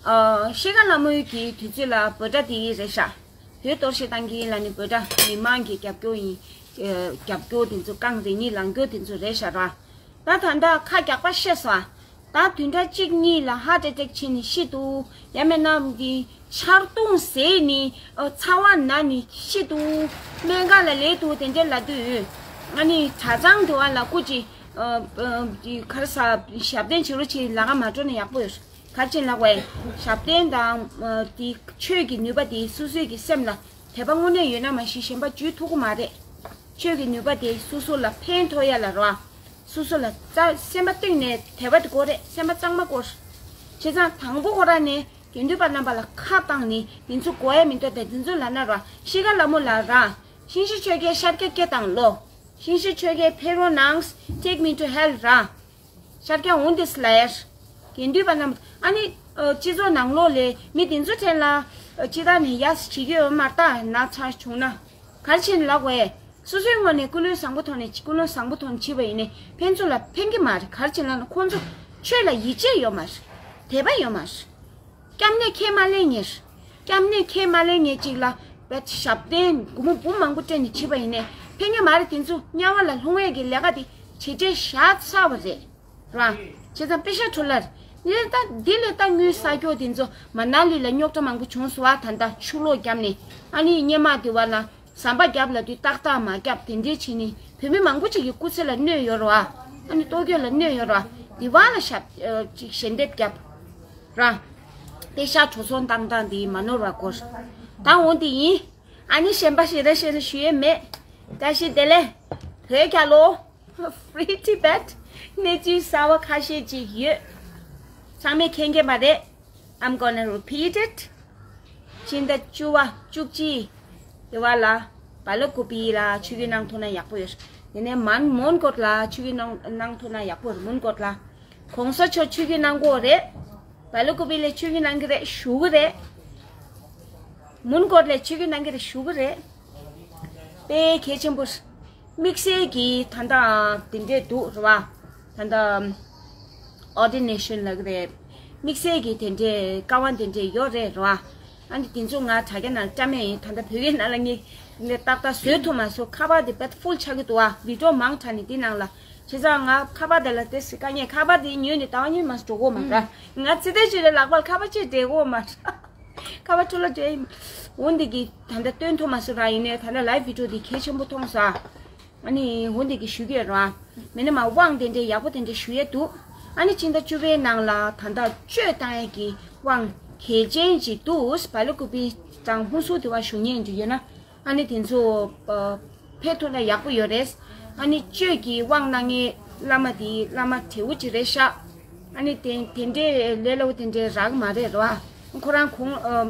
ཨ། ཤི་ཁ་ལ་མོའི་གི་དུས་ཚོད་ལ་འབོད་སྒྲ་དེ་རེད་ཤག་བོད་གཏོར་བཤིག་བཏང་གི་ཡིན་ལབ་ནས་འབོད་སྒྲ། མི་མང་གི་རྒྱབ་སྐྱོར་ཡིན། ཨ། རྒྱབ་སྐྱོར་དེ་ཚོ་རྐང་རེ་གཉིས་ལངས་སྐྱོར་དེ་ཚོ་རེད་ཤག་ར། ད་ད་ལྟ་ཁ་རྒྱག་པ་ཤེས་སོང་། ད་བདུན་ཕྲག་གཅིག་གཉིས་ལ་ཧར་ཊི་ཨེ་ཊེག་བྱས་ནས་ཤི་འདུག་ཡང་མིན་ན་འདི་ཆར་གདུང་ཟེར་ནས། ཨ། ཚ་བ་ན་ནས་ཤི་འདུག་སྨན་ཁང་ལ་ལས་འདུག་དེ་འདྲ་ལབ་དུས། ཨ་ནི་གྲྭ་ཚང་དེ་བ་ལ་སྐུ་མཁྱེན། ཨ། ཨ། འདི་ག་རེ་ཟ། ཞབས་བརྟན་བྱེད་རོགས་བྱེད། ལ་ཁ་མ་འགྲོ་ན་ཡག་པོ་ཡོད། ག་རེ་བྱས་ལབ་པ་ཡིན། ཞབས་བརྟན་དང་། ཨ། འདི་ཆོས་ཀྱི་ནུས་པ་དེ་སོ་སོའི་གི་སེམས་ལ་དད་པ་དངོས་གནས་ཡོད་ན་མ་གཞི་གཞན་པ་འཇུ་ཐུབ་ཀྱི་མ་རེད། ཆོས་ཀྱི་ནུས་པ་དེ་སོ་སོ་ལ་ཕན་ཐོགས་ཡ་ལ་རོ། སོ་སོ་ལ་རྩ་སེམས་པ་གཏིང་ནས་དད་པ་དེ་དགོས་རེད། སེམས་པ་གཙང་མ་དགོས། བྱས་ཙང་དང་པོ་ཁོ་རང་ནས་དགེ་འདུན་པ་རྣམ་པ་ལ་ཁ་བཏང་ནས་དེ་ཚོ་དགོས་ཡ་མི་འདུག་དེ་དེ་ཚོ་ལབ་ན་རོ། ཤི་ཁ་ལ་མོ་ལ་ར། ཤིང་བཞི་ཆོས་རྒྱལ་ཤར་རྒྱག་སྐད་བཏང་ལོ། ཤིང་བཞི་ཆོས་རྒྱལ་ཕེབས་རོགས་གནང་། Take me to hell ར། ཤར་རྒྱག་འོང་དེ་སླེར། དགེ་འདུན་པ་རྣམས་ཨ་ནི། ཨ། སྤྱི་ཚོགས་ནང་ལོགས་ལས་མི་དེ་ཚོ་ཕྲན་ལ། ཨ། སྤྱི་བཏང་ནས་ཡ་བྱེད་ཀྱི་ཡོད་མ་རེད་ད། ན་ཚ་བྱུང་ན། ག་རེ་བྱས་ནས་ལབ་དགོས། སོ་སོའི་ངོས་ནས་ཀུན་སློང་བཟང་པོ་ཐོག་ནས། ཀུན་སློང་བཟང་པོ་ཐོག་ནས་བྱས་པ་ཡིན་ནའི་ཕན་ཚུན་ལ་ཕན་གྱི་མ་རེད། ག་རེ་བྱས་ལབ་ན་ཁོང་ཚོ་ཆོས་ལ་ཡིད་ཆེས་ཡོད་མ་རེད། དད་པ་ཡོད་མ་རེད། སྐྱབས་གནས་ཁས་མ་ལེན་མཁན། སྐྱབས་གནས་ཁས་མ་ལེན་མཁན་ཅིག་ལ་བེད་ཞབས་བརྟན་སྒོར་མོ་འབུམ་མང་པོ་སྤྲད་ནས་བྱས་པ་ཡིན་ནའི་ཕན་གྱི་མ་རེད། དེ་ཚོ་དམྱལ་བ་ལ་ལྷུང་བའི་གི་ལས་ཀ་དེ་བྱེད་འབྲས་བཞག་ཚར་བ་རེད། ར། བྱས་ཙང་པེ་ཤ་ཁྲོ་ལར། འདི་ལས་ད་འདི་ལས་ད་དངུལ་ས་སྐྱོ་དེ་ཚོ་མ་ན་ལི་ལ་རྙོག་དྲ་མང་པོ་བྱུང་སོང་བ། ད་ལྟ་ཆུ་ལོག་བརྒྱབ་ནས་ཨ་ནི་སྔོན་མ་དེ་བ་ལ་ཟམ་པ་བརྒྱབ་ལབ་དུས་ཏག་ཏག་མ་བརྒྱབ། དེ་འདྲའི་བྱས་ནས་བོད་མི་མང་པོ་ཅིག་གི་སྐུ་ཚེ་ལ་གནོད་ཡོད་རེད་བ། ཨ་ནི་ལྟོ་གོས་ལ་གནོད་ཡོད་རེད་བ། དེ་བ་ལ་ཞབས། ཨ། ཅིག་ཞལ་འདེབས་བརྒྱབ། ར། པེ་ཤ་འགྲོ་སོང་བཏང་སྟངས་འདི་མ་ནོར་བ་དགོས། ད་འོང་དེ་ཡིན། ཨ་ནི་གཞན་པ་ཞེ་དྲག་ཞེ་དྲག་ཞུ་ཡས་མེད། བཀྲ་ཤིས་བདེ་ལེགས། བོད་རྒྱལ་ལོ། Free Tibet། གནས་ཚུལ་གསར་བ་ཁ་ཤས་ཅིག་ཡོད། ཚང་མས་མཁྱེན་མཁྱེན་པ་རེད། I'm gonna repeat it། ཕྱི་ཟླ་བཅུ་པ་བཅུ་གཅིག་དེ་བ་ལ་བ་ལ་ཀུ་པི་ལ་ཆིབས་བསྒྱུར་གནང་ཐུབ་ན་ཡག་པོ་ཡོད། དེ་ནས་མན་མོན་གྷོ་ལ་ཆིབས་བསྒྱུར་གནང་གནང་ཐུབ་ན་ཡག་པོ་རེད། མོན་གྷོ་ལ། གོང་ས་མཆོག་ཆིབས་བསྒྱུར་གནང་དགོས་རེད། བ་ལ་ཀུ་པི་ལ་ཆིབས་བསྒྱུར་གནང་གི་རེད། ཞུ་གི་རེད། མོན་གྷོ་ལ་ཆིབས་བསྒྱུར་གནང་གི་རེད། ཞུ་གི་རེད། དཔེ་གལ་ཆེན་པོ། དམིགས་བསལ་གྱི་ད་ལྟ་དེ་འདྲས་འདུག་རེད་བ། ད་ལྟ་ordination ལབ་ཀྱི་རེད། དམིགས་བསལ་གྱི་དེ་འདྲས་བཀའ་དབང་དེ་འདྲས་ཡོད་རེད་རེད་བ། ཨ་ནི་དེ་ཚོ་ང་དྲ་རྒྱ་ནང་བཀྲམ་ཡས་ཡིན། ད་ལྟ་བོད་སྐད་ནང་ལ་ངས་ཏག་ཏག་བཟོས་ཐུབ་མ་སོང་། ཁ་པར་དེ་བེད་ཕུལ་ཆགས་ཀྱི་འདུག་བ། བི་ཌི་ཡོ་མང་དྲགས་ནས་དེ་ནང་ལ། བྱས་ཙང་ང་ཁ་པར་དེ་ལ་དེ་སི་དཀའ་ངལ། ཁ་པར་དེ་ཉོས་ནས་ཟླ་བ་གཉིས་མ་འགྲོ་གི་ཡོད་མ་རེད། ང་ཚེ་བརྟན་ཆོས་གྲགས་ལག་པར་ཁ་པར་ཅིག་སྤྲད་ཀྱི་ཡོད་མ་རེད། ཁ་པར་འཕྲོ་བརླག་འགྲོ་ཡི། འོ་འདི་གི་ད་ལྟ་སྟོན་ཐུབ་མ་སོང་ར། ཡིན་ནའི་ད་ལྟ་ལའིབ་བི་ཌི་ཡོ་འདི་གལ་ཆེན་པོ་མཐོང་སོང་། ཨ་ནི་འོ་འདི་གི་ཞུ་གི་ཡོད་ར། མིན་ན་མ་དབང་དེ་འདྲའི་ཡག་པོ་དེ་འདྲའི་ཞུ་ཡས་འདུག་ཨ་ནི་ཕྱི་ཟླ་བཅུ་པའི་ནང་ལ་ད་ལྟ་གཅོད་བཏང་ཡས་ཀྱི་དབང་གལ་ཆེན་ཅིག་འདུག་བ་ལ་ཀུ་པི་དང་ཧུན་སུར་དེ་བ་ཞུ་མཁན་ཅིག་ཡོད་ན། ཨ་ནི་དེ་ཚོ་ཨ་ཕེབས་ཐུབ་ན་ཡག་པོ་ཡོད་རེད། ཨ་ནི་གཅོད་ཀྱི་དབང་གནང་མཁན་བླ་མ་དེ་བླ་མ་བགྲེས་པོ་ཅིག་རེད་ཤག་ཨ་ནི་དེ་དེ་འདྲའི་ལས་སླ་པོ་དེ་འདྲའི་རག་གི་མ་རེད་རེད་བ། ཁོ་རང་གོང་ཨ་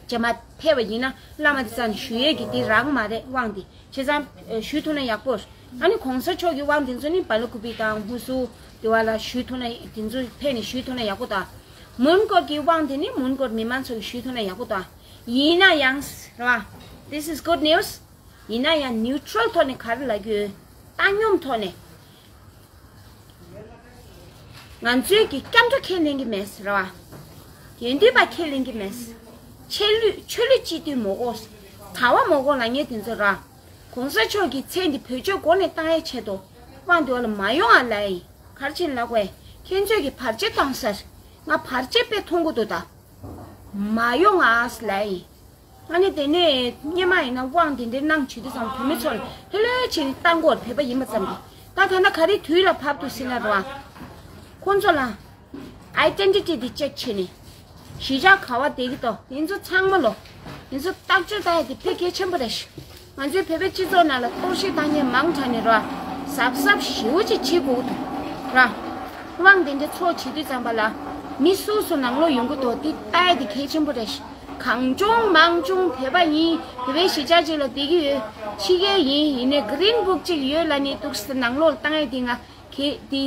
རྗེས་མ་ཕེབས་པ་ཡིན་ན་བླ་མ་དེ་རྩ་ནས་ཞུ་ཡས་ཀྱི་དེ་རག་གི་མ་རེད། དབང་དེ་བྱས་ཙང་ཨ་ཞུ་ཐུབ་ན་ཡག་པོ། ཨ་ནི་གོང་ས་མཆོག་གི་དབང་དེ་ཚོ་ནི་བ་ལ་ཀུ་པི་དང་ཧུན་སུར་དེ་བ་ལ་ཞུ་ཐུབ་ན། དེ་ཚོ་ཕེབས་ནས་ཞུ་ཐུབ་ན་ཡག་པོ་དང་། མོན་གྷོ་གི་དབང་དེ་ནི་མོན་གྷོ་མི་མང་ཚོ་གིས་ཞུ་ཐུབ་ན་ཡག་པོ་དང་། ཡིན་ན་ཡང་རེད་བ། This is good news། ཡིན་ན་ཡང་ནིའུ་ཊྲལ་ཐོག་ནས་ག་རེ་ལབ་ཀྱི་ཡོད། བཏང་སྙོམས་ཐོག་ནས། ང་ཚོའི་གི་སྐྱབས་འགྲོ་ཁས་ལེན་གྱི་མེད་རེད་བ། དགེ་འདུན་པ་ཁས་ལེན་གྱི་མེད། ཆོས་ལུགས་ཆོས་ལུགས་གཅིག་མཐུན་མ་དགོས། གྲྭ་པ་མ་དགོས་ལབ་མཁན་དེ་ཚོ་རེད་བ། གོང་ས་མཆོག་གི་མཚན་དེ་བེད་སྤྱོད་འགོ་ནས་བཏང་ཡས་ཆེད་དུ་དབང་དེ་བ་ལ་མ་ཡོང་ཨ་ལབ་ཡིན། ག་རེ་བྱས་ནས་ལབ་དགོས། ཁྱེད་ཚོས་ཀྱི་བར་ཆད་བཏང་ས་རེད། ང་བར་ཆད་དཔེ་མཐོང་གི་འདུག་ད། མ་ཡོང་ཨ་ལབ་ཡིན། ཨ་ནི་དེ་ནས་སྔོན་མ་ཡིན་ན་དབང་དེ་འདྲའི་གནང་བྱེད་དུས་ཙམ་བོད་མི་ཚོ་ལ་ལྷོད་ལྷོད་བྱས་ནས་བཏང་དགོས་རེད། བོད་པ་ཡིན་པ་ཙམ་གྱིས། ད་ད་ལྟ་ག་རེ་དུས་ལ་བབས་འདུག་ཟེར་ན་རེད་བ། ཁོང་ཚོ་ལ་ཨའི་ཌེན་ཊི་ཊི་དེ་ཅེག་བྱས་ནས། གཞིས་ཆགས་ག་པར་བསྡད་ཀྱི་འདུག་དེ་ཚོ་ཚང་མ་ལོ། དེ་ཚོ་བརྟག་དཔྱད་བཏང་ཡ་དེ་དཔེ་གལ་ཆེན་པོ་རེད། ང་ཚོའི་བོད་པའི་སྤྱི་ཚོགས་ནང་ལ་གཏོར་བཤིག་བཏང་མཁན་མང་དྲགས་ནས་རེད་བ། གཟབ་གཟབ་ཞེ་པོ་ཅིག་བྱེད་དགོས་ཀྱི་འདུག་ར། དབང་དེ་འདྲ་ཚོགས་བྱེད་དུས་ཙམ་པ་ལ་མི་སུ་སུ་ནང་ལོགས་ཡོང་གི་འདུག་དེ་བལྟ་ཡ་དེ་གལ་ཆེན་པོ་རེད། གང་བྱུང་མང་བྱུང་བོད་པ་ཡིན། བོད་པའི་གཞིས་ཆགས་ཅིག་ལ་བསྡད་ཀྱི་ཡོད། ཕྱི་རྒྱལ་ཡིན། ཡིན་ནའི་གྷི་རིན་བུག་ཅིག་ཡོད་ལབ་ནས་འདུག་སེ་ནང་ལོགས་ལ་བཏང་ཡ་དེ་ང་གི་དེ་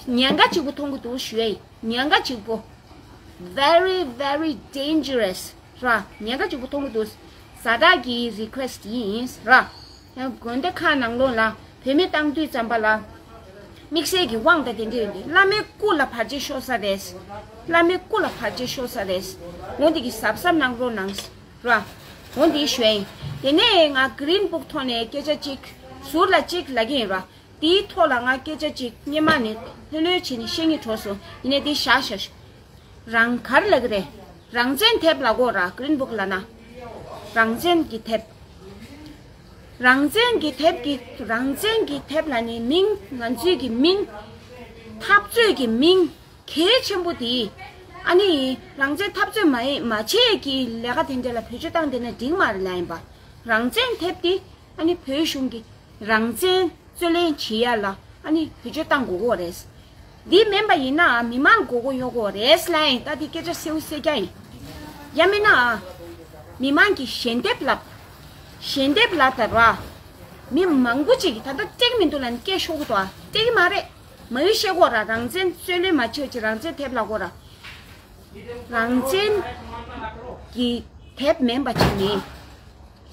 ཉེན་ཁ་གཅིག་པོ་མཐོང་གི་འདུག་ཞུ་ཡ་ཡིན། ཉེན་ཁ་གཅིག་པོ། Very very dangerous ར། ཉེན་ཁ་གཅིག་པོ་མཐོང་གི་འདུག་ཛ་དྲག་གི་རི་ཁུ་ཨེ་སི་ཊི་ཡིན་ར། ཡང་དགོན་སྡེ་ཁག་ནང་ལོགས་ལ་བོད་མི་བཏང་དུས་ཙམ་པ་ལ། དམིགས་བསལ་གྱི་དབང་དང་དེ་འདྲ་ཡོད་དུས་བླ་མའི་སྐུ་ལ་བར་ཆད་ཤོར་ས་རེད། བླ་མའི་སྐུ་ལ་བར་ཆད་ཤོར་ས་རེད། འོ་འདི་གི་གཟབ་གཟབ་གནང་རོགས་གནང་། ར། འོ་འདི་ཞུ་ཡིན། དེ་ནས་ང་Green Book ཐོག་ནས་སྐད་ཆ་གཅིག་ཟུར་ལ་གཅིག་ལབ་ཀྱི་ཡིན་ར། དེའི་ཐོག་ལ་ང་སྐད་ཆ་གཅིག་སྔོན་མ་ནས་ལྷོད་ལྷོད་བྱས་ནས་བཤད་སྙིང་བྲོ་སོང་། ཡིན་ནའི་དེ་བཞག་བཞག་རང་ག་རེ་ལབ་ཀྱི་རེད། རང་བཙན་དེབ་ལབ་དགོས་ར། Green Book ལབ་ན། རང་བཙན་གྱི་དེབ། རང་བཙན་གྱི་དེབ་ཀྱི་རང་བཙན་གྱི་དེབ་ལབ་ནས་མིང་ང་ཚོའི་གི་མིང་། འཐབ་རྩོད་ཀྱི་མིང་གལ་ཆེན་པོ་དེ། ཨ་ནི་རང་བཙན་འཐབ་རྩོད་མ་ཡིན་མ་བྱས་ཀྱི་ལས་ཀ་དེ་འདྲ་ལ་བེད་སྤྱོད་བཏང་བསྡད་ན་འགྲིག་མ་རེད་ལབ་ཡིན་པ། རང་བཙན་དེབ་དེ་ཨ་ནི་བོད་གཞུང་གི་རང་བཙན་རྩོད་ལེན་བྱེད་ཡ་ལ་ཨ་ནི་བེད་སྤྱོད་བཏང་དགོས་ཀྱི་རེད། འདི་མིན་པ་ཡིན་ན་མི་མང་དགོས་མཁོ་ཡོང་གི་རེད་ལབ་ཡིན། ད་འདི་སྐད་ཆ་གསལ་པོ་གསལ་རྐྱང་ཡིན། ཡང་མིན་ན་མི་མང་གིས་ཞལ་འདེབས་ལབ། ཞལ་འདེབས་ལབ་ད་ར། མི་མང་པོ་ཅིག་གིས་ད་ལྟ་སྤྲད་ཀྱི་མི་འདུག་ལབ་ནས་སྐད་ཤོར་གི་འདུག་ཨ། སྤྲད་ཀྱི་མ་རེད། མ་ཡུལ་བཤད་དགོས་ར། རང་བཙན་རྩོད་ལེན་མ་བྱེད་ཅིག་རང་བཙན་དེབ་ལབ་དགོས་ར། རང་བཙན་གྱི་དེབ་མིན་པ་ཅིག་ནི།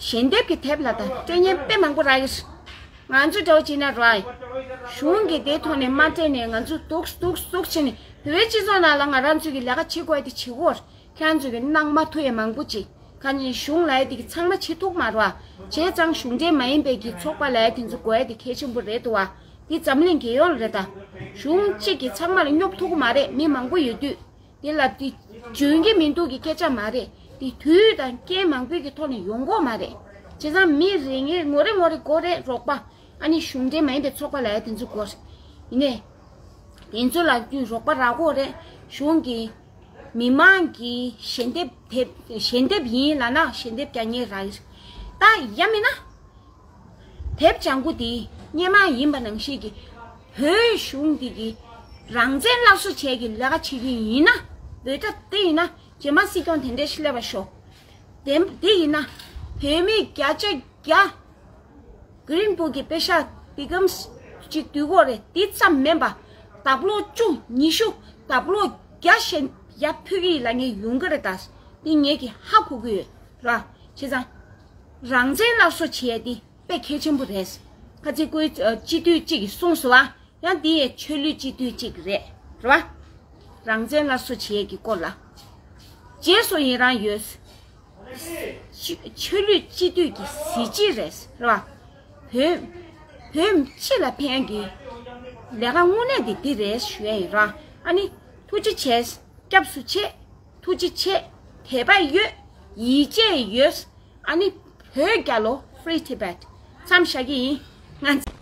ཞལ་འདེབས་ཀྱི་དེབ་ལ་ད་སྤྲད་མཁན་དཔེ་མང་པོ་རག་གི་རེད། ང་ཚོ་འདྲ་བོ་བྱས་ན་ར། གཞུང་གིས་དེའི་ཐོག་ནས་མ་སྤྲད་ནས་ང་ཚོ་སྡུག་སྡུག་སྡུག་བྱས་ནས་བོད་པའི་སྤྱི་ཚོགས་ནང་ལ་ང་རང་ཚོ་གི་ལས་ཀ་བྱེད་དགོས་དེ་བྱེད་དགོས། ཁྱེད་རང་ཚོ་གི་གནང་མ་ཐུབ་ཡ་མང་པོ་ཅིག་གང་ཡིན་གཞུང་ལ་ཡ་དེ་གི་ཚང་མ་བྱེད་ཐུབ་མ་རེད་བ། བྱས་ཙང་གཞུང་འབྲེལ་མ་ཡིན་པའི་གི་ཚོགས་པ་ལ་ཡ་དེ་ཚོ་དགོས་ཡ་དེ་གལ་ཆེན་པོ་རེད་འདུག་བ། དེ་འཛམ་གླིང་རྒྱལ་ཡོངས་ལ་རེད་ད། གཞུང་གཅིག་གིས་ཚང་མ་ལ་སྙོབ་ཐུབ་ཀྱི་མ་རེད། མི་མང་པོ་ཡོད་དུས། དེ་ལ་དེ་འཇོན་གྱི་མི་འདུག་གི་སྐད་ཆ་མ་རེད། དེ་དུས་དང་རྐྱེན་མང་པོའི་གི་ཐོག་ནས་ཡོང་གི་མ་རེད། བྱས་ཙང་མི་རེ་ངེས་ངོ་རེ་ངོ་རེ་དགོས་རེད་རོགས་པ། ཨ་ནི་གཞུང་འབྲེལ་མ་ཡིན་པའི་ཚོགས་པ་ལ་ཡ་དེ་ཚོ་དགོས་རེད། ཡིན་ནའི། དེ་ཚོ་ལ་དུས་རོགས་པ་རག་གི་རེད། གཞུང་གི་མི་མང་གི་ཞལ་འདེབས་དེབ་ཞལ་འདེབས་ཡིན་ལབ་ན་ཞལ་འདེབས་རྒྱག་མཁན་རག་གི་རེད། ད་ཡང་མིན་ན། དེབ་ལྗང་ཁུ་དེ་སྔོན་མ་ཡིན་པ་ནང་བཞིན་གྱི་བོད་གཞུང་འདི་གི་རང་བཙན་སླར་གསོ་བྱས་ཀྱི་ལས་ཀ་བྱེད་ཀྱི་ཡིན་ན། འབོད་སྒྲ་དེ་ཡིན་ན་རྗེས་མ་སྲིད་སྐྱོང་དེ་འདྲས་ཤིག་སླེབས་པ་ཤོག་དེ་དེ་ཡིན་ན་བོད་མི་བརྒྱ་ཆ་བརྒྱ་Green Book གི་པེ་ཤག་འདི་གམ་ཅིག་བསྡུ་དགོས་རེད། འདི་ཙམ་མིན་པ་ལྡབ་ལོག་བཅུ་ཉི་ཤུ་ལྡབ་ལོག་བརྒྱ་ཞན་ཡར་ཕུལ་གྱི་ལབ་མཁན་ཡོང་གི་རེད་ད། འདི་ངེད་ཀྱིས་ཧ་གོ་གི་ཡོད་ར། བྱས་ཙང་། རང་བཙན་སླར་གསོ་བྱེད་ཡ་འདི་དཔེ་གལ་ཆེན་པོ་རེད། ཁ་ཚིག་ཀུའི་སྤྱི་འཐུས་གཅིག་གིས་གསུངས་སོང་བ། ཡང་འདི་ཡའི་ཆོས་ལུགས་སྤྱི་འཐུས་གཅིག་རེད། རེད་བ། རང་བཙན་སླར་གསོ་བྱེད་ཡ་གི་སྐོར་ལ། རྗེས་སུ་ཡི་རང་ཡོད། ཆོས་ཆོས་ལུགས་སྤྱི་འཐུས་ཀྱི་གཟི་བརྗིད་རེད། རེད་བ། བོད་བོད་སྤྱི་ལ་ཕན་གྱི་ལས་ཀ་དངོས་གནས་འདི་འདི་རེད་ཞུ་ཡ་ཡིན་ར། ཨ་ནི་ཐུགས་རྗེ་ཆེ། སྐྱབས་སུ་མཆི། ཐུགས་རྗེ་ཆེ། དད་པ་ཡོད། ཡིད་ཆེས་ཡོད། ཨ་ནི་བོད་རྒྱལ་ལོ། Free Tibet། མཚམས་བཞག་གི་ཡིན། ང་ཚོ།